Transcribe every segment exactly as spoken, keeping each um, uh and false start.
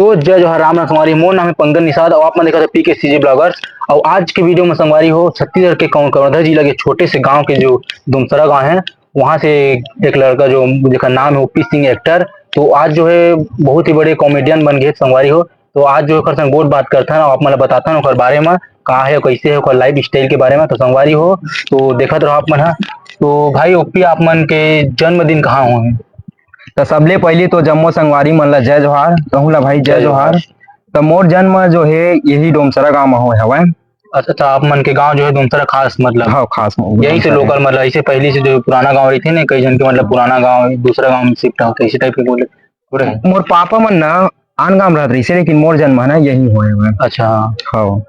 तो जय जोहार, राम राम संगवारी, मोर नाम है पंकज निषाद और आप मन देखत हो पीके सीजी ब्लॉगर्स। और आज के वीडियो में संगवारी हो, छत्तीसगढ़ के कौन कवर्धा जिला के छोटे से गांव के जो डोमसरा गांव है, वहां से एक लड़का जो जेकर नाम है ओपी सिंह एक्टर, तो आज जो है बहुत ही बड़े कॉमेडियन बन गए संगवारी हो। तो आज जो ओकर संग गोठ बात करथन और आप मन ला बताथन ओकर बारे में, का है, कैसे है ओकर लाइफ स्टाइल के बारे में। तो संगवारी हो, तो देखत रहो आप मन हा। तो भाई ओपी, आप मन के जन्मदिन कहाँ हुए? तो सबले पहली तो जम्मो संगवारी मन ला जय जोहार, कहूँ ला भाई जय जय जोहार। जोहार। तो मोर जन्म जो है यही डोमसरा गांव में होए हवय। अच्छा, अच्छा, आप मन के गांव जो है डोमसरा खास, मतलब हाँ, खास में यही से डोमसरा है। लोकल, मतलब ऐसे पहली से जो पुराना गांव रहिथे ना, कई झन के मतलब पुराना गांव दूसरा गांव में शिफ्ट होथे, इसी टाइप के बोले थोड़े है। मोर पापा मन ना आन गांव रहत रहिसे, लेकिन मोर जन्म है ना यही होए हवय। अच्छा। हाँ।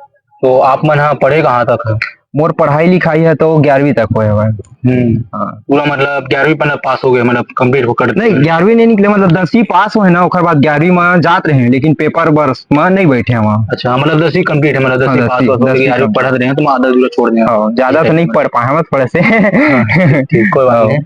तो आप मन हा पढ़े कहाँ तक है? मोर पढ़ाई लिखाई है तो ग्यारहवीं तक होए हवय। हम्म। हाँ। पूरा मतलब ग्यारहवीं पर पास हो गए, मतलब कंप्लीट होकर? नहीं, ग्यारहवीं नहीं निकले, मतलब दसवीं पास होए ना, ओकर बाद ग्यारहवीं में जात रहे, लेकिन पेपर बर में नहीं बैठे हवं। अच्छा, मतलब दसवीं कंप्लीट है, मतलब हाँ, दसवीं पास दसवीं, हो गए, दसवीं ग्यारहवीं complete। पढ़त रहे हैं, तो आधा अधूरा छोड़ दिया। हाँ, ज्यादा ठीक तो है, नहीं ठीक है। पढ़ पाए हवं थोड़े से। हाँ, ठीक, कोई बात हाँ। नहीं।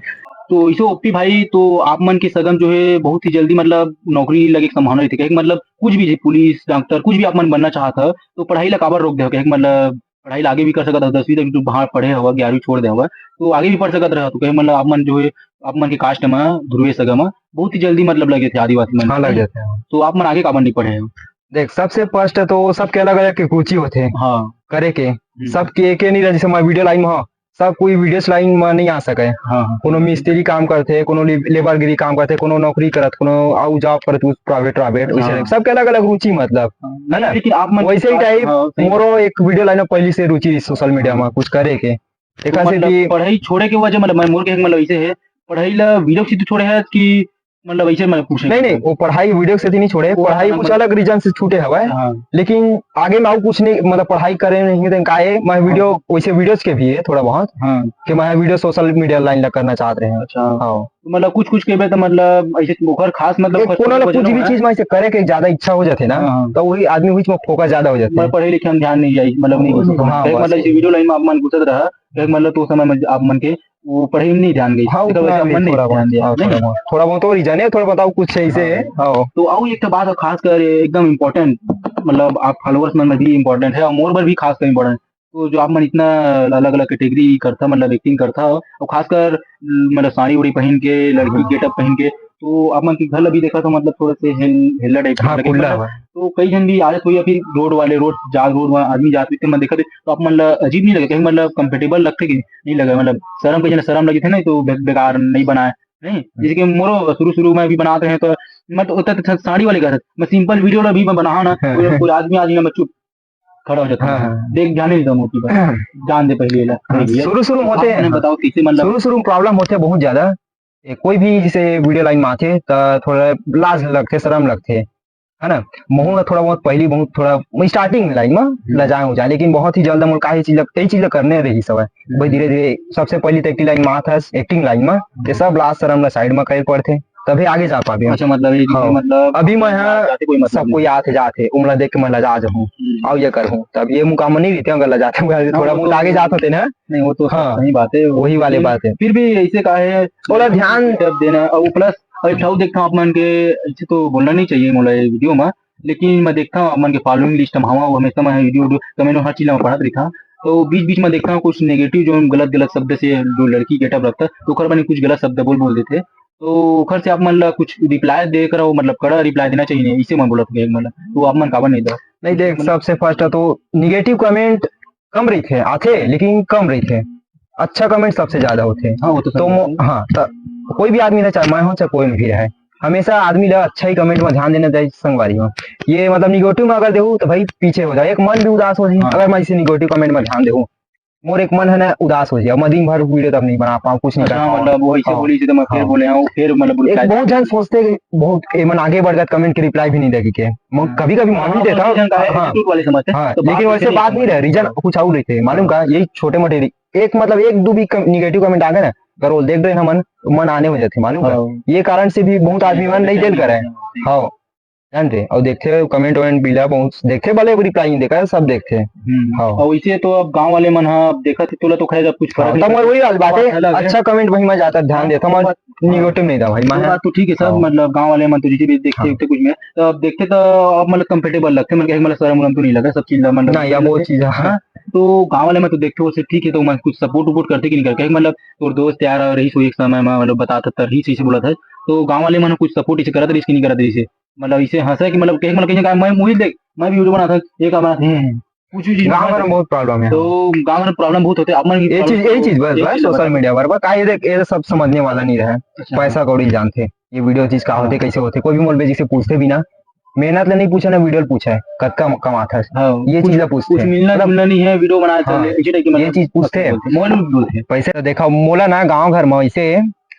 तो इसे ओपी भाई, तो आप मन के सगम जो है बहुत ही जल्दी मतलब नौकरी लगे के संभावना रहिथे, काहे कि मतलब कुछ भी, पुलिस, डॉक्टर, कुछ भी आप मन बनना चाहत ह, तो पढ़ाई ला काबर रोक दे हो? काहे कि मतलब पढ़ाई ला आगे भी कर सकत हो, दसवीं तक तो बाहर पढ़े हवा, ग्यारहवीं छोड़ दे हवा, तो आगे भी पढ़ सकत रहा। तो कहे मतलब आप मन जो है, आप मन के कास्ट में, ध्रुवे सगा में बहुत ही जल्दी मतलब लगे थे आदिवासी मन। हाँ, लग जाते हैं। तो आप मन आगे काबर नहीं पढ़े हो? देख, सबसे फर्स्ट तो सबके अलग-अलग के रुचि होथे हाँ। करे के। हम्म। सबके एके नहीं रहे, जैसे मैं वीडियो लाइन में हूँ, सब कोई वीडियो लाइन में नहीं आ सके। हाँ, हाँ। कोनो मिस्त्री काम करथे, कोनो ले-, लेबरगिरी काम करथे, कोनो नौकरी करत, कोनो अउ जॉब करत, कुछ प्राइवेट, प्राइवेट, वैसे हाँ। नहीं। सबके अलग-अलग रुचि, मतलब, हाँ, है ना? लेकिन आप मन वैसे ही टाइप हाँ, सही मोरो बात। एक वीडियो लाइन में पहली से रुचि रही सोशल मीडिया हाँ। में कुछ करे के। तो एकर से मतलब कि पढ़ाई छोड़े के वजह, मतलब, मैं मोर के, मतलब, ऐसे है, पढ़ाई ला वीडियो से तो छोड़े है कि मतलब ऐसे मैं पूछे नहीं, के नहीं, वो पढ़ाई वीडियो से तो नहीं छोड़े, वो पढ़ाई अपना कुछ मतलब अलग रीजन से छूटे हवय, हाँ। लेकिन आगे में अउ कुछ नहीं, मतलब पढ़ाई करे नहीं, तो काहे मैं वीडियो, हाँ। वैसे वीडियोज के भी है थोड़ा बहुत, हाँ। कि मैं वीडियो सोशल मीडिया लाइन ला करना चाहत रहे हैं। अच्छा। हाँ। तो मतलब कुछ, कुछ कहबे तो मतलब ऐसे ओकर खास मतलब एक कुछ कोनो ला वजह कुछ भी होना। चीज में ऐसे करे के ज्यादा इच्छा हो जाथे ना, हाँ, हाँ। तो वही आदमी वही में फोकस ज्यादा हो जाथे। मैं पढ़े लिखे में ध्यान नहीं जाई, मतलब नहीं हाँ, कुछ। हाँ, एक बस। मतलब जैसे वीडियो लाइन में आप मन घुसत रहा, एक मतलब तो समय में आप मन के वो पढ़ाई में नहीं ध्यान गई। हाँ, एकर उतना वजह से भी मन नहीं थोड़ा ध्यान बहुत, दिया, हाँ, नहीं? थोड़ा बहुत, थोड़ा बहुत और रीजन है, थोड़ा बताओ कुछ ऐसे हाँ। है। हाँ। तो अउ एक ठो बात है, खासकर एकदम इम्पोर्टेंट, मतलब आप फॉलोअर्स मन में भी इम्पोर्टेंट है और मोर बर भी खासकर इम्पोर्टेंट। तो जो आप मन इतना अलग-अलग कैटेगरी करथा, मतलब एक्टिंग करथा और खासकर मतलब साड़ी उड़ी पहन के, लड़की हाँ। गेटअप पहन के, तो आप मन के घर ला भी देखा तो मतलब थोड़ा से हेल-, हेल्ला टाइप हाँ, लगे खुल्ला मतलब। है। तो कई झन भी आदत होई या फिर रोड वाले, रोड जा, रोड में आदमी जात होई, ते मन देखत होई, तो आप मन ला अजीब नहीं लगे? कहीं मतलब कंफर्टेबल लगथे कि नहीं लगे? मतलब शर्म, कई झन शर्म लगे थे ना, तो बे-, बेकार नहीं बनाए, नहीं? हम्म। जैसे कि मोरो शुरू-शुरू में भी बनात रहे, तो मैं तो उतना तो साड़ी वाले घर, मैं सिंपल वीडियो ला भी मैं बनाहा ना, कोई, कोई आदमी आ जाए ना, मैं चुप खड़ा हो जाता हूँ। हाँ, हाँ। देख, ध्यान नहीं देता हूँ मोती पर। जान दे पहले ये ला। हाँ, भैया, शुरू-शुरू में तो होते आप हैं। मैंने बताओ कैसे मतलब शुरू-शुरू में प्रॉब्लम होते हैं बहुत ज्यादा। ए, कोई भी जैसे वीडियो लाइन में आथे, त थोड़ा लाज लगथे, शर्म लगथे, है ना? महू ला थोड़ा बहुत पहली बहुत थोड़ा स्टार्टिंग लाइन में हम्म। लजाए हो जाए, लेकिन बहुत ही जल्द मोर काहे चीज ला, कई चीज ला करने रही सब है। हम्म। भाई धीरे-धीरे सबसे पहली तो एक्टिंग लाइन में आथस, एक्टिंग लाइन में, ये हम्म। सब लाज शर्म ला साइड में करे पड़थे, तभी आगे जा पाबे। अच्छा, मतलब ये हाँ। मतलब अभी मैं यहाँ जाते कोई मतलब सब नहीं। कोई आथे जाथे, उमला देख के मैं लजा जाहूँ, हम्म। अउ ये करहूँ, तब ये मुकाम नहीं रहते अगर लजाते हुए हाँ, थोड़ा वो बहुत तो आगे जात होते ना। नहीं, वो तो हाँ, सही बात है। वही वाली लेकिन बात है। फिर भी ऐसे का है, थोड़ा ध्यान जब देना, और प्लस और एक ठो देखता हूँ आप मन के, ऐसे तो बोलना नहीं चाहिए मोला ये वीडियो में, लेकिन मैं देखता हूँ आप मन के फॉलोइंग लिस्ट में हवा, वो हमेशा मैं वीडियो, वीडियो, कमेंट में हर चीज में पढ़त रहिथा। तो बीच-बीच में देखता हूँ कुछ नेगेटिव जो गलत-गलत शब्द से जो लड़की गेटअप रखता, तो ओकर बने कुछ गलत शब्द बोल, बोल देथे। तो ओकर से आप मन ला कुछ रिप्लाई दे कर, मतलब कड़ा रिप्लाई देना चाहिए, इसे मैं बोलत हूँ, मतलब, तो आप मन काबर नहीं दो? नहीं देख, मतलब सबसे फर्स्ट तो नेगेटिव कमेंट कम रहिथे, आथे, लेकिन कम रहिथे। अच्छा कमेंट सबसे ज्यादा होथे। हाँ, वो तो तो सही मो-, बात है। हाँ, त-, कोई भी आदमी रहे, चाहे मैं हूँ, चाहे कोई भी रहे, हमेशा आदमी ला अच्छा ही कमेंट में ध्यान देना चाहिए संगवारी हो। ये मतलब नेगेटिव में अगर देहू तो भाई पीछे हो जाए, एक मन भी उदास हो जाए। हाँ। अगर मैं इसे नेगेटिव कमेंट में ध्यान देहू, मोर एक मन है ना उदास हो जाए, मैं दिन भर वीडियो तब नहीं बना पाऊँ, कुछ नहीं अच्छा, कर पाऊँ। मतलब वही से हाँ। बोली, इसे तो मैं फिर हाँ। बोले हूँ, फिर मतलब एक रिप्लाई बहुत जन सोचते कि बहुत, ए, मन आगे बढ़ गए, कमेंट के रिप्लाई भी नहीं देखे के। मैं हाँ। कभी-कभी मैं हाँ, भी देता हूँ। रीजन का है, हाँ। एटीट्यूड वाले समझते हैं। हाँ, तो बात लेकिन वैसे ऐसी बात नहीं रहे, रीजन कुछ और रहिथे, मालूम का? यही छोटे मोटे री-, एक मतलब एक दो भी कम-, नेगेटिव कमेंट आ गए ना, अगर वो देख रहे हैं मन, मन आने हो जाते, मालूम का? हाँ। ये कारण से भी बहुत आदमी मन नहीं देल करे। हाँ। जानते, अउ देखथे, comment वमेंट भी ला बहुत देखथे, भले रिप्लाई नहीं देखा, सब देखथे। हम्म। हाँ। अउ इसे तो अब गांव वाले मन ह, अब देखत हे, तोला तो खैर अब कुछ फर्क हाँ, नहीं तब मैं पड़ता। वही वाली बात है, बात अलग है। अच्छा comment वही में जाता ध्यान हाँ, देता, मैं वो बात, हाँ। निगेटिव नहीं था भाई, मैं वो है। बात तो ठीक है सर, हाँ। मतलब गांव वाले मन तो जैसे भी देखते हाँ। उठते कुछ में, तो अब देखते तो अब मतलब कंफर्टेबल लगथे, मतलब, मतलब शर्म उरम तो नहीं लगा, सब चीज ला, मतलब ना, या वो चीज, हाँ। हाँ। तो गांव वाले मन तो देखते, वो से ठीक है, तो मैं कुछ सपोर्ट वपोर्ट करते कि नहीं करते, मतलब तोर दोस्त यार रहीस हो एक समय में, मतलब बतात हस, रहीस, इसे बोलत हस, तो गांव वाले मन कुछ सपोर्ट इसे करत रहीस कि नहीं करत रहीस? मतलब इसे हंसे कि मतलब कहे, मतलब कहीं का मैं मुझे देख, मैं भी वीडियो बनाता हूँ, ये का बना हम्म। कुछ भी चीज गांव बनाता में हूँ। बहुत प्रॉब्लम है। तो गांव में प्रॉब्लम बहुत होते हैं, आप मन की ये problem चीज, यही तो चीज बस, ये बस चीज सोशल बताओ। मीडिया पर, पर का ये देख, ये सब समझने वाला नहीं रहे। अच्छा। पैसा कौड़ी जानते, ये वीडियो चीज का हाँ। होते, कैसे होते, कोई भी मोल में जिसे पूछते भी ना, मेहनत ले नहीं पूछे ना, वीडियो ले पूछे, कतका कमात हस, हाँ, ये कुछ, चीज ला पूछते कुछ हैं। मिलना मतलब, जुलना नहीं है, वीडियो बनाए हाँ, चले, इसी टाइप के ये मतलब चीज पूछते हैं। बोलते हैं, मोल बोलते हैं। पैसे तो देखा, मोला ना गांव घर में इसे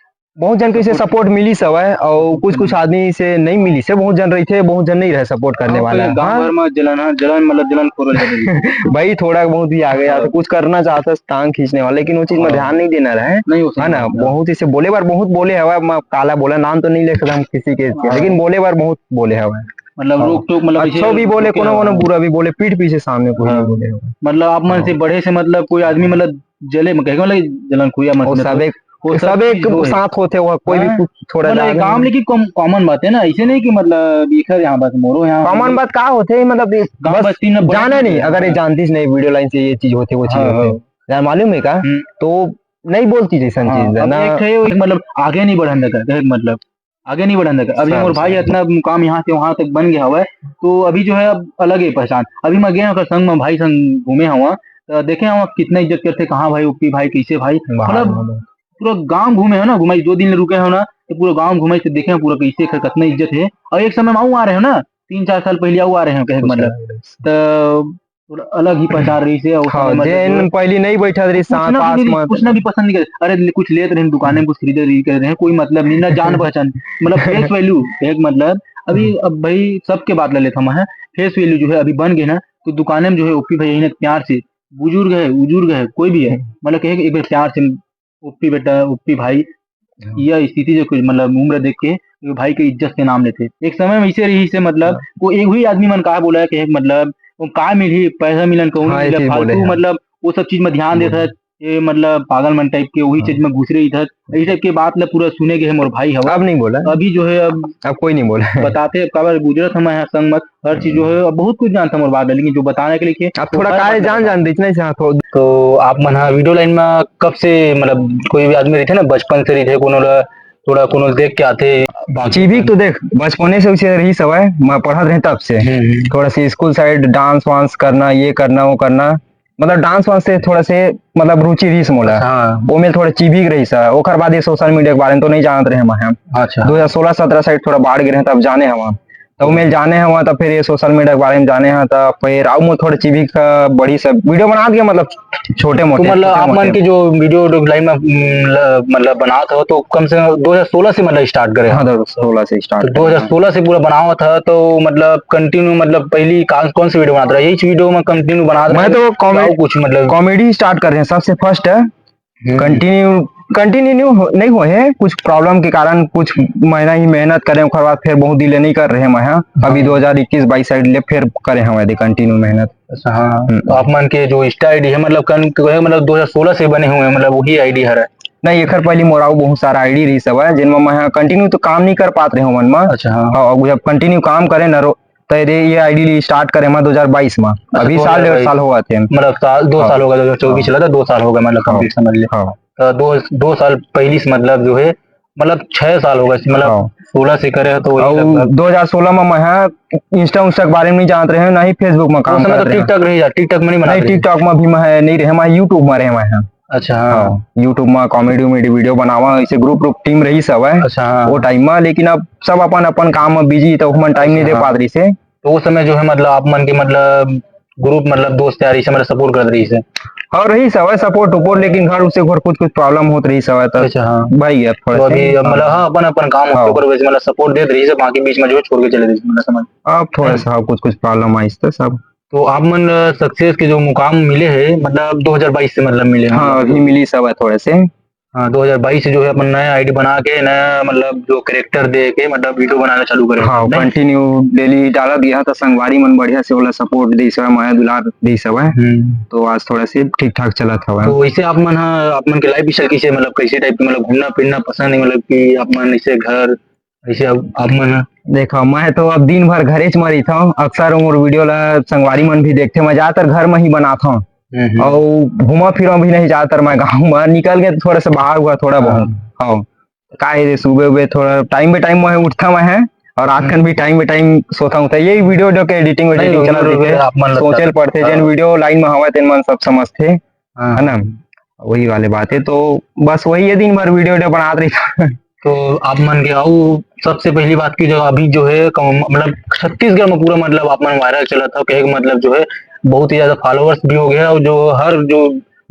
बहुत जन के इसे सपोर्ट। सपोर्ट मिलिस हवय, अउ कुछ कुछ हम्म। आदमी इसे नहीं मिलिस हे, बहुत जन रहिथे, बहुत जन नहीं रहे सपोर्ट करने हाँ, वाला। तो गांव हाँ। भर में जलन, हाँ, जलन मतलब जलन खोरल जाथे। भाई थोड़ा बहुत भी आ गया, हाँ। तो कुछ करना चाहता है टांग खींचने वाला, लेकिन वो चीज में हाँ। ध्यान नहीं देना रहे, नहीं हो है सकता ना? है। बहुत इसे बोले बार बहुत बोले हवा, मैं काला बोला, नाम तो नहीं ले सकता हम किसी के, हाँ। लेकिन बोले बार बहुत बोले हवा। मतलब हाँ। रोक टोक, मतलब अच्छो इसे भी बोले, रोके कोनो हवा। कोनो बुरा भी बोले, पीठ पीछे सामने कोई हाँ। नहीं बोले हवा। मतलब आप मन से हाँ। बड़े से मतलब कोई आदमी मतलब जले में कहे, मतलब जलन खुरिया वो मतलब सब एक, वो सब सब एक चीज होए। साथ होते, वो कोई भी हाँ। कुछ थोड़ा मतलब ज्यादा काम नहीं। लेकिन कॉम-, कॉमन बात है ना, ऐसे नहीं कि मतलब इखर यहाँ बस मोरो यहाँ कॉमन मतलब बात का होते, मतलब ये गाँव बस बस्ती में बड़े जाना नहीं, होते हैं। अगर ये हाँ। जानतीस नहीं वीडियो लाइन से ये चीज होते, वो चीज हाँ, होते। हाँ। यार मालूम है का? हम्म। तो नहीं बोलती जैसन हाँ, चीज है अब ना। एक ठे मतलब आगे नहीं बढ़न देता, देख मतलब आगे नहीं बढ़न देता। अभी सब मोर भाई सब। इतना मुकाम यहाँ से वहां तक बन गया हुआ है, तो अभी जो है अब अलग ही पहचान। अभी मैं गया ओकर संग में, भाई संग घूमे हवा, तो देखे हवा कितना इज्जत करते, कहाँ भाई, ओपी भाई, कैसे भाई, वाह, मतलब वाह, वाह। पूरा गांव घूमे हो ना, घुमाई दो दिन रुके हो ना, तो पूरा गांव घुमाई से देखे हो पूरा कैसे एकर कितना इज्जत है। और एक समय में आऊ आ रहे हो ना, तीन चार साल पहले आऊ आ रहे हो कहे के कुछ मतलब, अलग है। तो पूरा अलग ही पहचान रही से। और हाँ, समय मतलब जेन जो है, पहली नहीं बैठा रही कुछ साथ ना आस कुछ, मत। कुछ ना भी पसंद नहीं करे। अरे ले-, कुछ लेत रहे दुकाने में, कुछ खरीदे रही कर रहे हैं, कोई मतलब नहीं ना जान पहचान, मतलब फेस वैल्यू एक मतलब अभी हम्म। अब भाई सबके बात ले लेता हूँ मैं, फेस वैल्यू जो है अभी बन गए ना, तो दुकाने में जो है ओपी भाई यही ना प्यार से बुजुर्ग है, उजुर्ग है, कोई भी है, हम्म। मतलब कहे कि एक बार प्यार से ओप्पी बेटा, ओप्पी भाई, हाँ। यह स्थिति जो कुछ मतलब उम्र देख के वो भाई के इज्जत से नाम लेते। एक समय में ऐसे रही से मतलब हाँ। वो एक ही आदमी मन का बोला है कि मतलब वो का मिली, पैसा मिलन कहूँ हाँ, नहीं ये मिला, चीज बोले फालतू हैं। मतलब वो सब चीज में ध्यान देता बोले। है। ये मतलब पागल मन टाइप के वही हाँ। चीज में घुस रही था, यही टाइप के बात ला पूरा सुने गए मोर भाई हवा। अब नहीं बोला। अभी जो है अब अब कोई नहीं बोला। बताते अब काबर गुजरत हम यहाँ संग मत हर चीज जो है, अब बहुत कुछ जानता मोर बात है, लेकिन जो बताने के लिए कि अब थोड़ा वो काहे बात जान बता। जान दे, इतना ही चाहत हो। तो आप मन हा वीडियो लाइन में कब से, मतलब, कोई भी आदमी रहिथे ना, बचपन से रहिथे, कोनो ला थोड़ा कोनो देख के आथे, बाकी चीभिक तो देख, बचपने से उसे रही सवय, मैं पढ़त रहे तब से। हम्म, हम्म। थोड़ा सा स्कूल साइड डांस वांस करना, ये करना, वो करना, मतलब, डांस वांस से थोड़ा से, मतलब, रुचि रहिस मोला। हाँ। वो में थोड़ा चीभिक रहिस है। ओकर बाद ये सोशल मीडिया के बारे में तो नहीं जानत रहे मैं। अच्छा। दो हज़ार सोलह सत्रह साइड थोड़ा बाढ़ गिरे, तब जाने हवा। तो मैं जाने हवा, तब फिर ये सोशल मीडिया के बारे में जाने हवा, तब फिर अब मोर थोड़ा चीभिक का बड़ी सब वीडियो बना दिया, मतलब, छोटे तो मोटे, मतलब, छोटे आप मन मोटे। के जो वीडियो लाइन में, उम, ल-, मतलब, बनात हो, तो कम से कम दो हज़ार सोलह से, मतलब, स्टार्ट करे हाँ, हो? दो हज़ार सोलह से स्टार्ट तो करे हैं। दो हज़ार सोलह से पूरा बनावत है, तो, मतलब, कंटिन्यू, मतलब, पहली कौन, कौन सी वीडियो बनात रहा? यही वीडियो में कंटिन्यू बनात मैं रहे? तो कॉमेडी, और कुछ, मतलब? कॉमेडी स्टार्ट कर रहे हैं, सबसे फर्स्ट है। हम्म। कंटिन्यू, कंटिन्यू नहीं हो, नहीं हुए हैं, कुछ प्रॉब्लम के कारण कुछ महीना ही मेहनत करें, ओकर बाद फिर बहुत डिले नहीं कर रहे हैं मैं, हाँ। अभी हाँ। दो हज़ार इक्कीस बाईस साइड ले फिर करे हैं वैसे कंटिन्यू मेहनत। अच्छा, हाँ। हम्म। तो आप मन के जो Insta ID है, मतलब, कन-, मतलब, दो हज़ार सोलह से बने हुए हैं, मतलब, वही ID है? नहीं, एकर पहले मोर अउ बहुत सारा ID रही सब है, जिनमें मैं कंटिन्यू तो काम नहीं कर पात रहे हूँ मन में। अच्छा, हाँ। हाँ, अब जब कंटिन्यू काम करे ना रो-, तो ये, ये ID स्टार्ट करे मैं दो हज़ार बाईस में। अच्छा, अभी साल डेढ़ दो हज़ार बाईस। साल होवत हे। मतलब, साल, दो हाँ। साल हो गए, दो हज़ार चौबीस हाँ। चला था, दो साल हो गए, मतलब, हाँ। कंप्लीट समझ ले। हाँ। तो दो, दो साल पहली से, मतलब, जो है, मतलब, छह साल हो गए, मतलब, हाँ। सोलह से करे हो तो वही अउ लगभग। दो हज़ार सोलह में मैं, हाँ, Insta उस्टा के बारे में नहीं जानत रहे, ना ही Facebook में काम उस समय करत तो रहे। TikTok रही जा, TikTok में नहीं बनात नहीं, रहे। TikTok में भी मैं नहीं रहे, मैं YouTube में रहे मैं, हाँ। अच्छा, हाँ। हाँ, YouTube में कॉमेडी उमेडी वीडियो बनावा, ऐसे ग्रुप, ग्रुप टीम रही सब है। अच्छा, हाँ। वो टाइम में, लेकिन अब सब अपन, अपन काम में बिजी, तो ओमन टाइम नहीं दे अच्छा, हाँ। पात रही से। तो उस समय जो है, मतलब, आप मन के, मतलब, ग्रुप, मतलब, दोस्त यार, इसे, मतलब, सपोर्ट करत रही से? और रही सब है सपोर्ट उपोर्ट, लेकिन घर उसे घर कुछ, कुछ प्रॉब्लम होत रही सब है, तो अच्छा, हाँ। भाई यार, थोड़ा तो सा अभी, अब, मतलब, हाँ। हाँ, अपन, अपन काम हाँ। ऊपर वैसे, मतलब, सपोर्ट देत रही से, बाकी बीच में जो है, छोड़ के चले रही से, मतलब, समझ। अब थोड़ा हम्म। सा कुछ, कुछ प्रॉब्लम आई, तो सब। तो आप मन, अ, सक्सेस के जो मुकाम मिले है, मतलब, दो हज़ार बाईस से, मतलब, मिले हैं? हाँ, अभी मिली सब है थोड़े से। हाँ, दो हज़ार बाईस से जो है अपन नया आईडी बना के, नया मतलब जो कैरेक्टर दे के मतलब वीडियो बनाना चालू करे हाँ, नहीं? कंटिन्यू डेली डालत गया था। संगवारी मन बढ़िया से ओला सपोर्ट दे सब, मया दुलार दे सब है। हम्म। तो आज थोड़ा से ठीक ठाक चलत हवा। तो वैसे आप मन हा, आप मन के लाइफ स्टाइल कैसे, मतलब कैसे टाइप के, मतलब घूमना फिरना पसंद है, मतलब कि आप मन ऐसे घर ऐसे आप, आप मन हा? देखो, मैं तो अब दिन भर घरेच म रहिथव। अक्सर मोर वीडियो ला संगवारी मन भी देखथे। मैं ज्यादातर घर में ही बनाथव। हम्म, हम्म। अउ घूमा फिरा भी नहीं ज्यादातर मैं गाँव में, निकल के थोड़ा सा बाहर हुआ थोड़ा हाँ। बहुत। हाँ। का है, सुबह उबह थोड़ा टाइम बे टाइम मैं उठता मैं है, और रात कन भी टाइम बे टाइम सोता हूँ। तो यही वीडियो जो के एडिटिंग नहीं, वेडिटिंग चला उम्र देते, उम्र आप मन लगता सोचे है। ल पड़थे, हाँ। जेन वीडियो लाइन में हवा तेन मन सब समझथे, हाँ। है ना? वही वाले बात है। तो बस वही है, दिन भर वीडियो वीडियो बनात रहिथव। तो आप मन के, अउ सबसे पहली बात की जो अभी जो है कम-, मतलब छत्तीसगढ़ में पूरा मतलब आप मन वायरल चलत हो, कहे के मतलब जो है बहुत ही ज्यादा फॉलोअर्स भी हो गया, और जो हर जो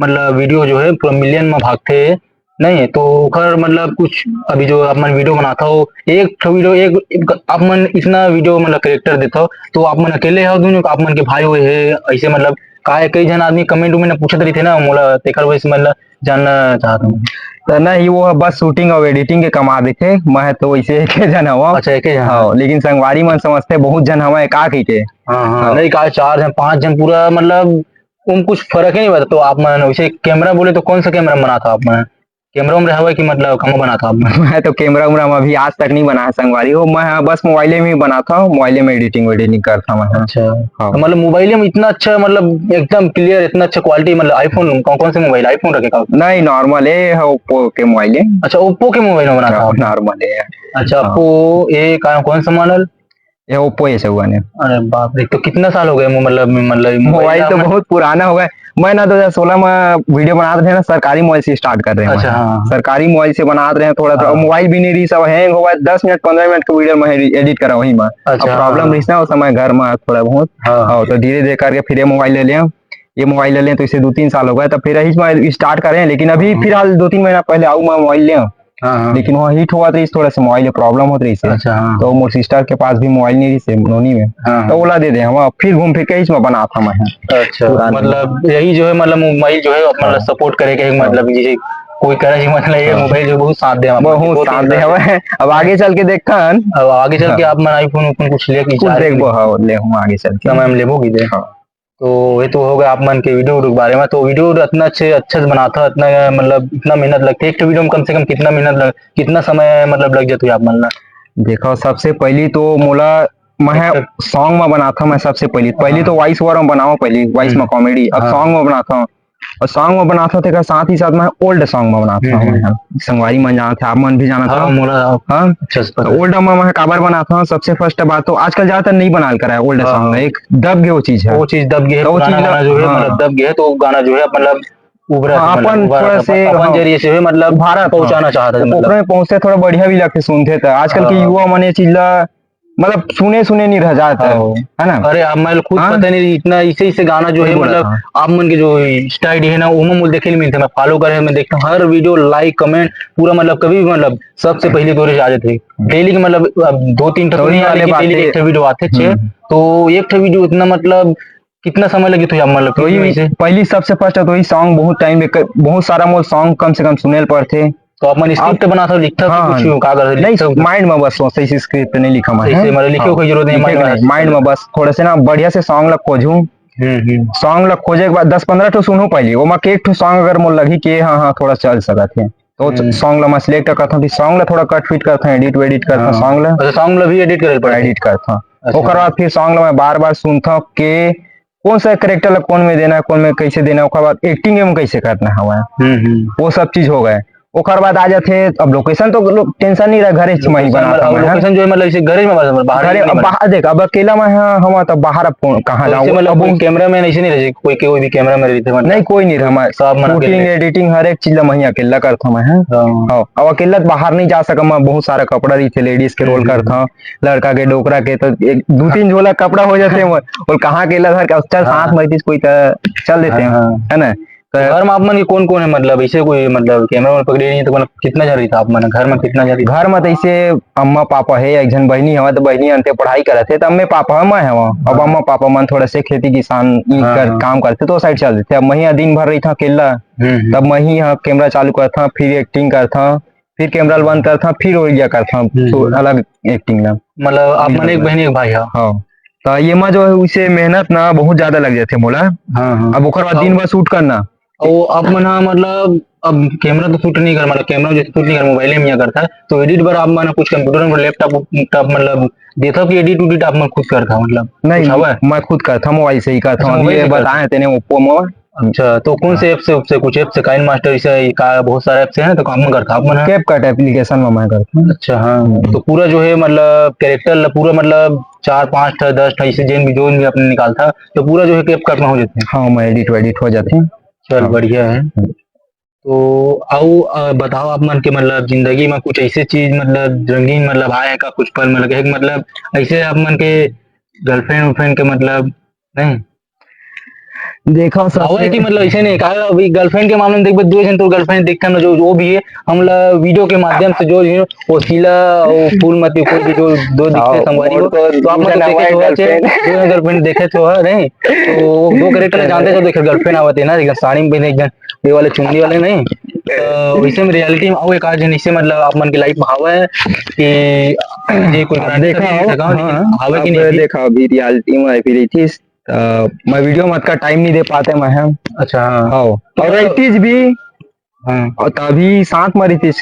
मतलब वीडियो जो है पूरा मिलियन में भागथे, नहीं? तो ओकर मतलब कुछ अभी जो आप मन वीडियो बनात हो, एक ठो वीडियो, एक, एक आप मन इतना वीडियो मतलब कैरेक्टर देत हो, तो आप मन अकेले हो दुनों, आप मन के भाई होए है, ऐसे मतलब का है, कई झन आदमी कमेंट में पूछत रहिथे ना, मोला तेकर वजह से मतलब जानना चाहत हूँ। तो नहीं, वो बस शूटिंग और एडिटिंग के कमा देथे, मैं तो वैसे एक जन हवा। अच्छा, एक ही जन। हाँ, लेकिन संगवारी मन समझथे बहुत जन हवा का कहिके। हाँ, हाँ, हाँ। नहीं, का चार जन, पांच जन पूरा मतलब उन कुछ फर्क ही नहीं पड़ता। तो आप मन वैसे कैमरा बोले तो कौन सा कैमरा बनात हो आप मन? कैमरा में हवा कि मतलब कम बनात हो आप मन? मैं तो कैमरा उमरा में अभी आज तक नहीं बना है संगवारी हो, मैं हाँ बस मोबाइले में ही बनात हूँ, मोबाइले में एडिटिंग वेडिटिंग करता मैं। अच्छा। हाँ। तो मतलब मोबाइले में इतना अच्छा, मतलब एकदम क्लियर, इतना अच्छा क्वालिटी, मतलब आईफोन, कौन, कौन से मोबाइल, आईफोन रखे का? नहीं, नॉर्मल है, ओप्पो के मोबाइल है। अच्छा, ओप्पो के मोबाइल में बनात हो हाँ, आप? नॉर्मल है। अच्छा, हाँ। ओप्पो, ये का, कौन सा मॉडल? ये ओप्पो ए सेवन है। अरे बाप रे, तो कितना साल हो गए मो-, मतलब, मतलब मोबाइल मोबाइल तो आपने बहुत पुराना हो गया। मैं ना दो हज़ार सोलह में वीडियो बनात रहे ना, सरकारी मोबाइल से स्टार्ट कर रहे हैं अच्छा, मैं। हाँ। सरकारी मोबाइल से बनात रहे हैं थोड़ा, थोड़ा हाँ। मोबाइल भी नहीं रही, सब हैंग हो गया, दस मिनट, पन्द्रह मिनट का वीडियो मैं एडि-, एडिट करा वहीं में। अच्छा, अब हाँ, प्रॉब्लम हाँ। रही ना उस समय घर में थोड़ा बहुत। हाँ। हाँ, तो धीरे धीरे करके फिर ये मोबाइल ले लिया। ये मोबाइल ले लें तो इसे दो तीन साल हो गए, तो फिर यही मैं स्टार्ट करें, लेकिन अभी हाँ। फिलहाल दो तीन महीना पहले आऊ मैं मोबाइल ले। हाँ, हाँ। लेकिन वहाँ हीट होवत रहिस, थोड़ा सा मोबाइल में प्रॉब्लम होत रहिस। अच्छा, हाँ। तो मोर सिस्टर के पास भी मोबाइल नहीं रहिस, नोनी में। हाँ, तो हाँ। ओला दे दे, हम फिर घूम फिर के इसमें बनात हन मैं। अच्छा, पुराने। मतलब यही जो है, मतलब मोबाइल जो है, मतलब हाँ। सपोर्ट करे के, हाँ। मतलब जैसे कोई करे जी, मतलब ये हाँ। मोबाइल जो बहुत साथ दे, मतलब बहुत दो तीन साथ दे साल हवे। अब आगे चल के देखथन। अब आगे चल के हाँ। आप मन आईफोन उफोन कुछ लेके कुछ विचार देखबो, हाँ, ले हम आगे चल के। समय में लेबो की दे। हाँ। तो ये तो हो गया आप मन के वीडियो के बारे में। तो वीडियो इतना अच्छे, अच्छे से बनाता, इतना मतलब इतना मेहनत लगता है एक वीडियो में, कम से कम कितना मेहनत लग, कितना समय मतलब लग जाता है आप मन ला? देखो, सबसे पहली तो मोला, मैं अच्छा। सॉन्ग में बनाता मैं सबसे पहली, पहली हाँ। तो वॉइस ओवर में बनावा, पहली वॉइस में हम्म। कॉमेडी, अब हाँ। सॉन्ग में बनाता हूँ। और सॉन्ग में बनाता हूँ, तेकर साथ ही साथ मैं ओल्ड सॉन्ग में बनाता हूँ हम्म। मैं। संगवारी मन जानत हे, आप मन भी जानत हाँ, हो। मोला हाँ? अच्छा से पता तो है। ओल्ड में मैं काबर बनाता हूँ, सबसे फर्स्ट बात तो आजकल ज्यादातर नहीं बनाल करा है ओल्ड हाँ। सॉन्ग में, एक दब गए वो चीज है। वो चीज दब गए है, तो वो पुराना चीज गाना जो है, हाँ। मतलब दब गया है, तो गाना जो है, मतलब उभरा हाँ, से, मतलब अपन उभरा थोड़ा था, से, अपन हाँ। जरिए से है, मतलब उभारा था। पहुंचाना चाहता है, तो मतलब। ओकरे में पहुंचते थोड़ा बढ़िया भी लगते सुनते, तो आजकल के हाँ। युवा मन ये चीज ला मतलब सुने सुने नहीं रह जात है, हाँ। है ना? अरे, आप, मैं खुद हाँ? पता नहीं, इतना इसे, इसे गाना जो है, बोला मतलब, था। आप मन के जो स्टाइल है ना, वो मैं देखे नहीं मिलते, मैं फॉलो करे, मैं देखता हूँ, हर वीडियो, लाइक, कमेंट, पूरा, मतलब, कभी भी, मतलब, सबसे पहले तोरे से आ जाते हैं। डेली के, मतलब, अब दो तीन ठो तो तो वही नहीं आ, वाले लेकिन डेली के बातें। एक ठो वीडियो आते छे। हम्म। तो एक ठो वीडियो इतना, मतलब, कितना समय लगी तो, मतलब, तो वही वैसे? पहली सबसे फर्स्ट तो वही सॉन्ग बहुत टाइम में क-, बहुत सारा मोर सॉन्ग कम से कम सुने ल पड़थे। तो आप मन स्क्रिप्ट आप बनाथव, लिखथव कि हाँ, कुछ हाँ। का करथव, नहीं, लिखथव? माइंड में बस सोचते, इसी स्क्रिप्ट नहीं लिखा मैं, ऐसे हैं? मतलब लिखे हाँ, कोई जरूरत नहीं, लिखे माइंड के में नहीं, माइंड में बस थोड़ा से ना बढ़िया से सॉन्ग ला खोजूं। हम्म, हम्म। सॉन्ग ला खोजे के बाद दस पन्द्रह ठो सुनहूं पहली, ओमा के एक ठो सॉन्ग अगर मोर लगही कि हाँ, हाँ, थोड़ा चल सकत हे, तो हम्म। सॉन्ग ला मैं सिलेक्ट करथंव, फिर सॉन्ग ला थोड़ा कट फिट करथंव, एडिट वेडिट करथंव हाँ। सॉन्ग ला। अच्छा, सॉन्ग ला भी एडिट करे ल पड़थे? एडिट करथंव। अच्छा। ओकर बाद फिर सॉन्ग ला मैं बार-बार सुनथंव के कौन सा कैरेक्टर ला कौन में देना है, कौन में कैसे देना है, ओकर बाद एक्टिंग में कैसे करना हवय, हम्म, हम्म। वो सब चीज हो गए। ओकर बाद आ जाथे, अब लोकेशन तो लो-, टेंशन नहीं रहा, घरे च मैं ही लोकेशन बनाता मतलब, हूँ, हाँ। लोकेशन जो है, मतलब, इसे घरे में, मतलब, बाहर घरे, नहीं अब बना। बाहर देख, अब अकेला मैं, हाँ, हम तो बाहर अब कौन, कहाँ तो जाऊँ? इसे, मतलब, अब कोई वो कैमरामैन ऐसे नहीं रहे, कोई, कोई भी कैमरामैन रहते, मतलब, नहीं, कोई नहीं रहा, मैं सब मन शूटिंग, अकेले। एडिटिंग, हर एक चीज ला मैं ही अकेला करता हूँ, मैं, हाँ। हाँ। हाँ, अब अकेला तो बाहर नहीं जा सका, मैं बहुत सारा कपड़ा रही थे, लेडीज के रोल हम्म, हम्म। करता हूँ, लड़का के, डोकरा के, तो एक दो तीन झोला कपड़ा हो जाते हैं, वो, वो कहाँ अकेला धर के, चल, हाँ। साथ में रहितिस कोई तो चल देते हैं, हाँ, हाँ। है ना? घर में आप मन के कौन कौन है, मतलब ऐसे कोई मतलब कैमरा वैमरा पकड़े नहीं तो मतलब कितना जन रही था आप मन घर में, कितना जन? घर में तो ऐसे अम्मा पापा है, एक झन बहनी हवा, तो बहनी अंते पढ़ाई करत है, तो अम्मे पापा मैं हवा। अब हाँ। अम्मा पापा मन थोड़ा से खेती किसान ई हाँ, कर हाँ। काम करते तो साइड चल देते। अब मैं ही दिन भर रही था अकेला, हम्म, हम्म। तब मैं ही यहाँ कैमरा चालू करता, फिर एक्टिंग करता, फिर कैमरा बंद करता, फिर हो गया करता हम्म, तो हम्म। अलग एक्टिंग ना। मतलब आप मन एक बहनी एक भाई है? हाँ। तो ये में जो है उसे मेहनत ना बहुत ज्यादा लग जाते मोला। हाँ, हाँ। अब ओकर बाद दिन भर शूट करना। और आप मन हा मतलब अब कैमरा तो शूट नहीं कर, मतलब कैमरा जैसे शूट नहीं कर, मोबाइल में या करता है, तो एडिट बर आप मन कुछ कंप्यूटर में लैपटॉप टॉप मतलब देता कि एडिट उडिट आप मन खुद करता मतलब? नहीं, कुछ हवा है? मैं खुद करता, मोबाइल से ही करता अच्छा, हूँ। अभी मोबाइल ये से करता बताए तेने ओप्पो में। अच्छा, तो कौन से ऐप से, उससे कुछ ऐप से, काइन मास्टर ऐसे ही का बहुत सारे ऐप से है, तो काम करता आप मन हा? कैप कट एप्लीकेशन में मैं करता हूँ। अच्छा, हाँ। हम्म। तो पूरा जो है मतलब कैरेक्टर ला पूरा मतलब चार पाँच ठा दस ठा ऐसे जिन भी, जो भी आपने निकालता तो पूरा जो है कैप कट में हो जाते हैं? हाँ, मैं एडिट वेडिट हो जाते हैं। चल, हाँ। बढ़िया है। हम्म। तो आओ, अ, बताओ आप मन के मतलब जिंदगी में कुछ ऐसे चीज मतलब रंगीन मतलब आए है का कुछ पल मतलब, एक मतलब ऐसे आप मन के गर्लफ्रेंड वर्लफ्रेंड के मतलब नहीं? देखा सबसे हवा है कि मतलब ऐसे नहीं कहा, अभी गर्लफ्रेंड के मामले में देखबे, दो जन तो गर्लफ्रेंड देखते हैं ना, जो, जो भी है, हम लोग वीडियो के माध्यम से जो भी है, वो शीला, वो फूलमती, कोई भी जो दो दिखते हैं हाँ, संगवारी हो, तो आप दो मतलब जन देखे हमारे तो अच्छे, girlfriend। दो जन गर्लफ्रेंड देखे तो है नहीं, तो वो दो कैरेक्टर जानते तो देखे गर्लफ्रेंड आवत है ना, एकदम साड़ी में पहने एकदम ये वाले चुन्नी वाले नहीं, तो वैसे में रियलिटी में आओ एक आध जन इससे मतलब आप मन के लाइफ में हवा है कि ये कोई अब brand देखा का हो, नहीं लगा, लेकिन हाँ, हवा कि अब नहीं अभी? देखा अभी रियलिटी में अभी रही थी, अ, मैं वीडियो में अतका टाइम नहीं दे पाते मैं, हाँ। अच्छा, हाँ। हाँ, और तो रही थी भी, हाँ। और तभी साथ में रही थी।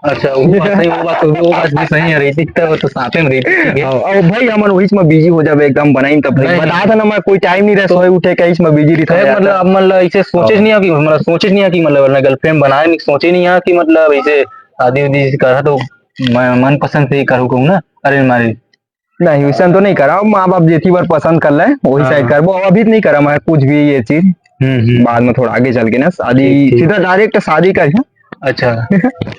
अच्छा, वो बात सही, वो बात तो, वो बात भी सही है, रही थी तो, वो तो साथ में रही थी, ठीक है। हाँ, और भाई हमन वही में बिजी हो जाबे एकदम बनाई तब नहीं, बता नहीं। था ना, मैं कोई टाइम नहीं रहे, तो सोए उठे कहीं में बिजी रही तो था। मतलब, अब मतलब इसे सोचे हाँ। नहीं है कि मतलब सोचे नहीं है कि मतलब अपना गर्लफ्रेंड बनाए में सोचे नहीं है कि मतलब ऐसे शादी उदी करा तो मैं मनपसंद से ही करूँ कहूँ ना, अरे मारे। नहीं, वैसन तो नहीं करा, माँ बाप जेती बर पसंद कर ले, वही हाँ। साइड करबो। अब अभी तो नहीं करा मैं कुछ भी ये चीज। हम्म, हम्म। बाद में थोड़ा आगे चल के ना शादी, ठीक, ठीक। सीधा डायरेक्ट शादी कर। अच्छा,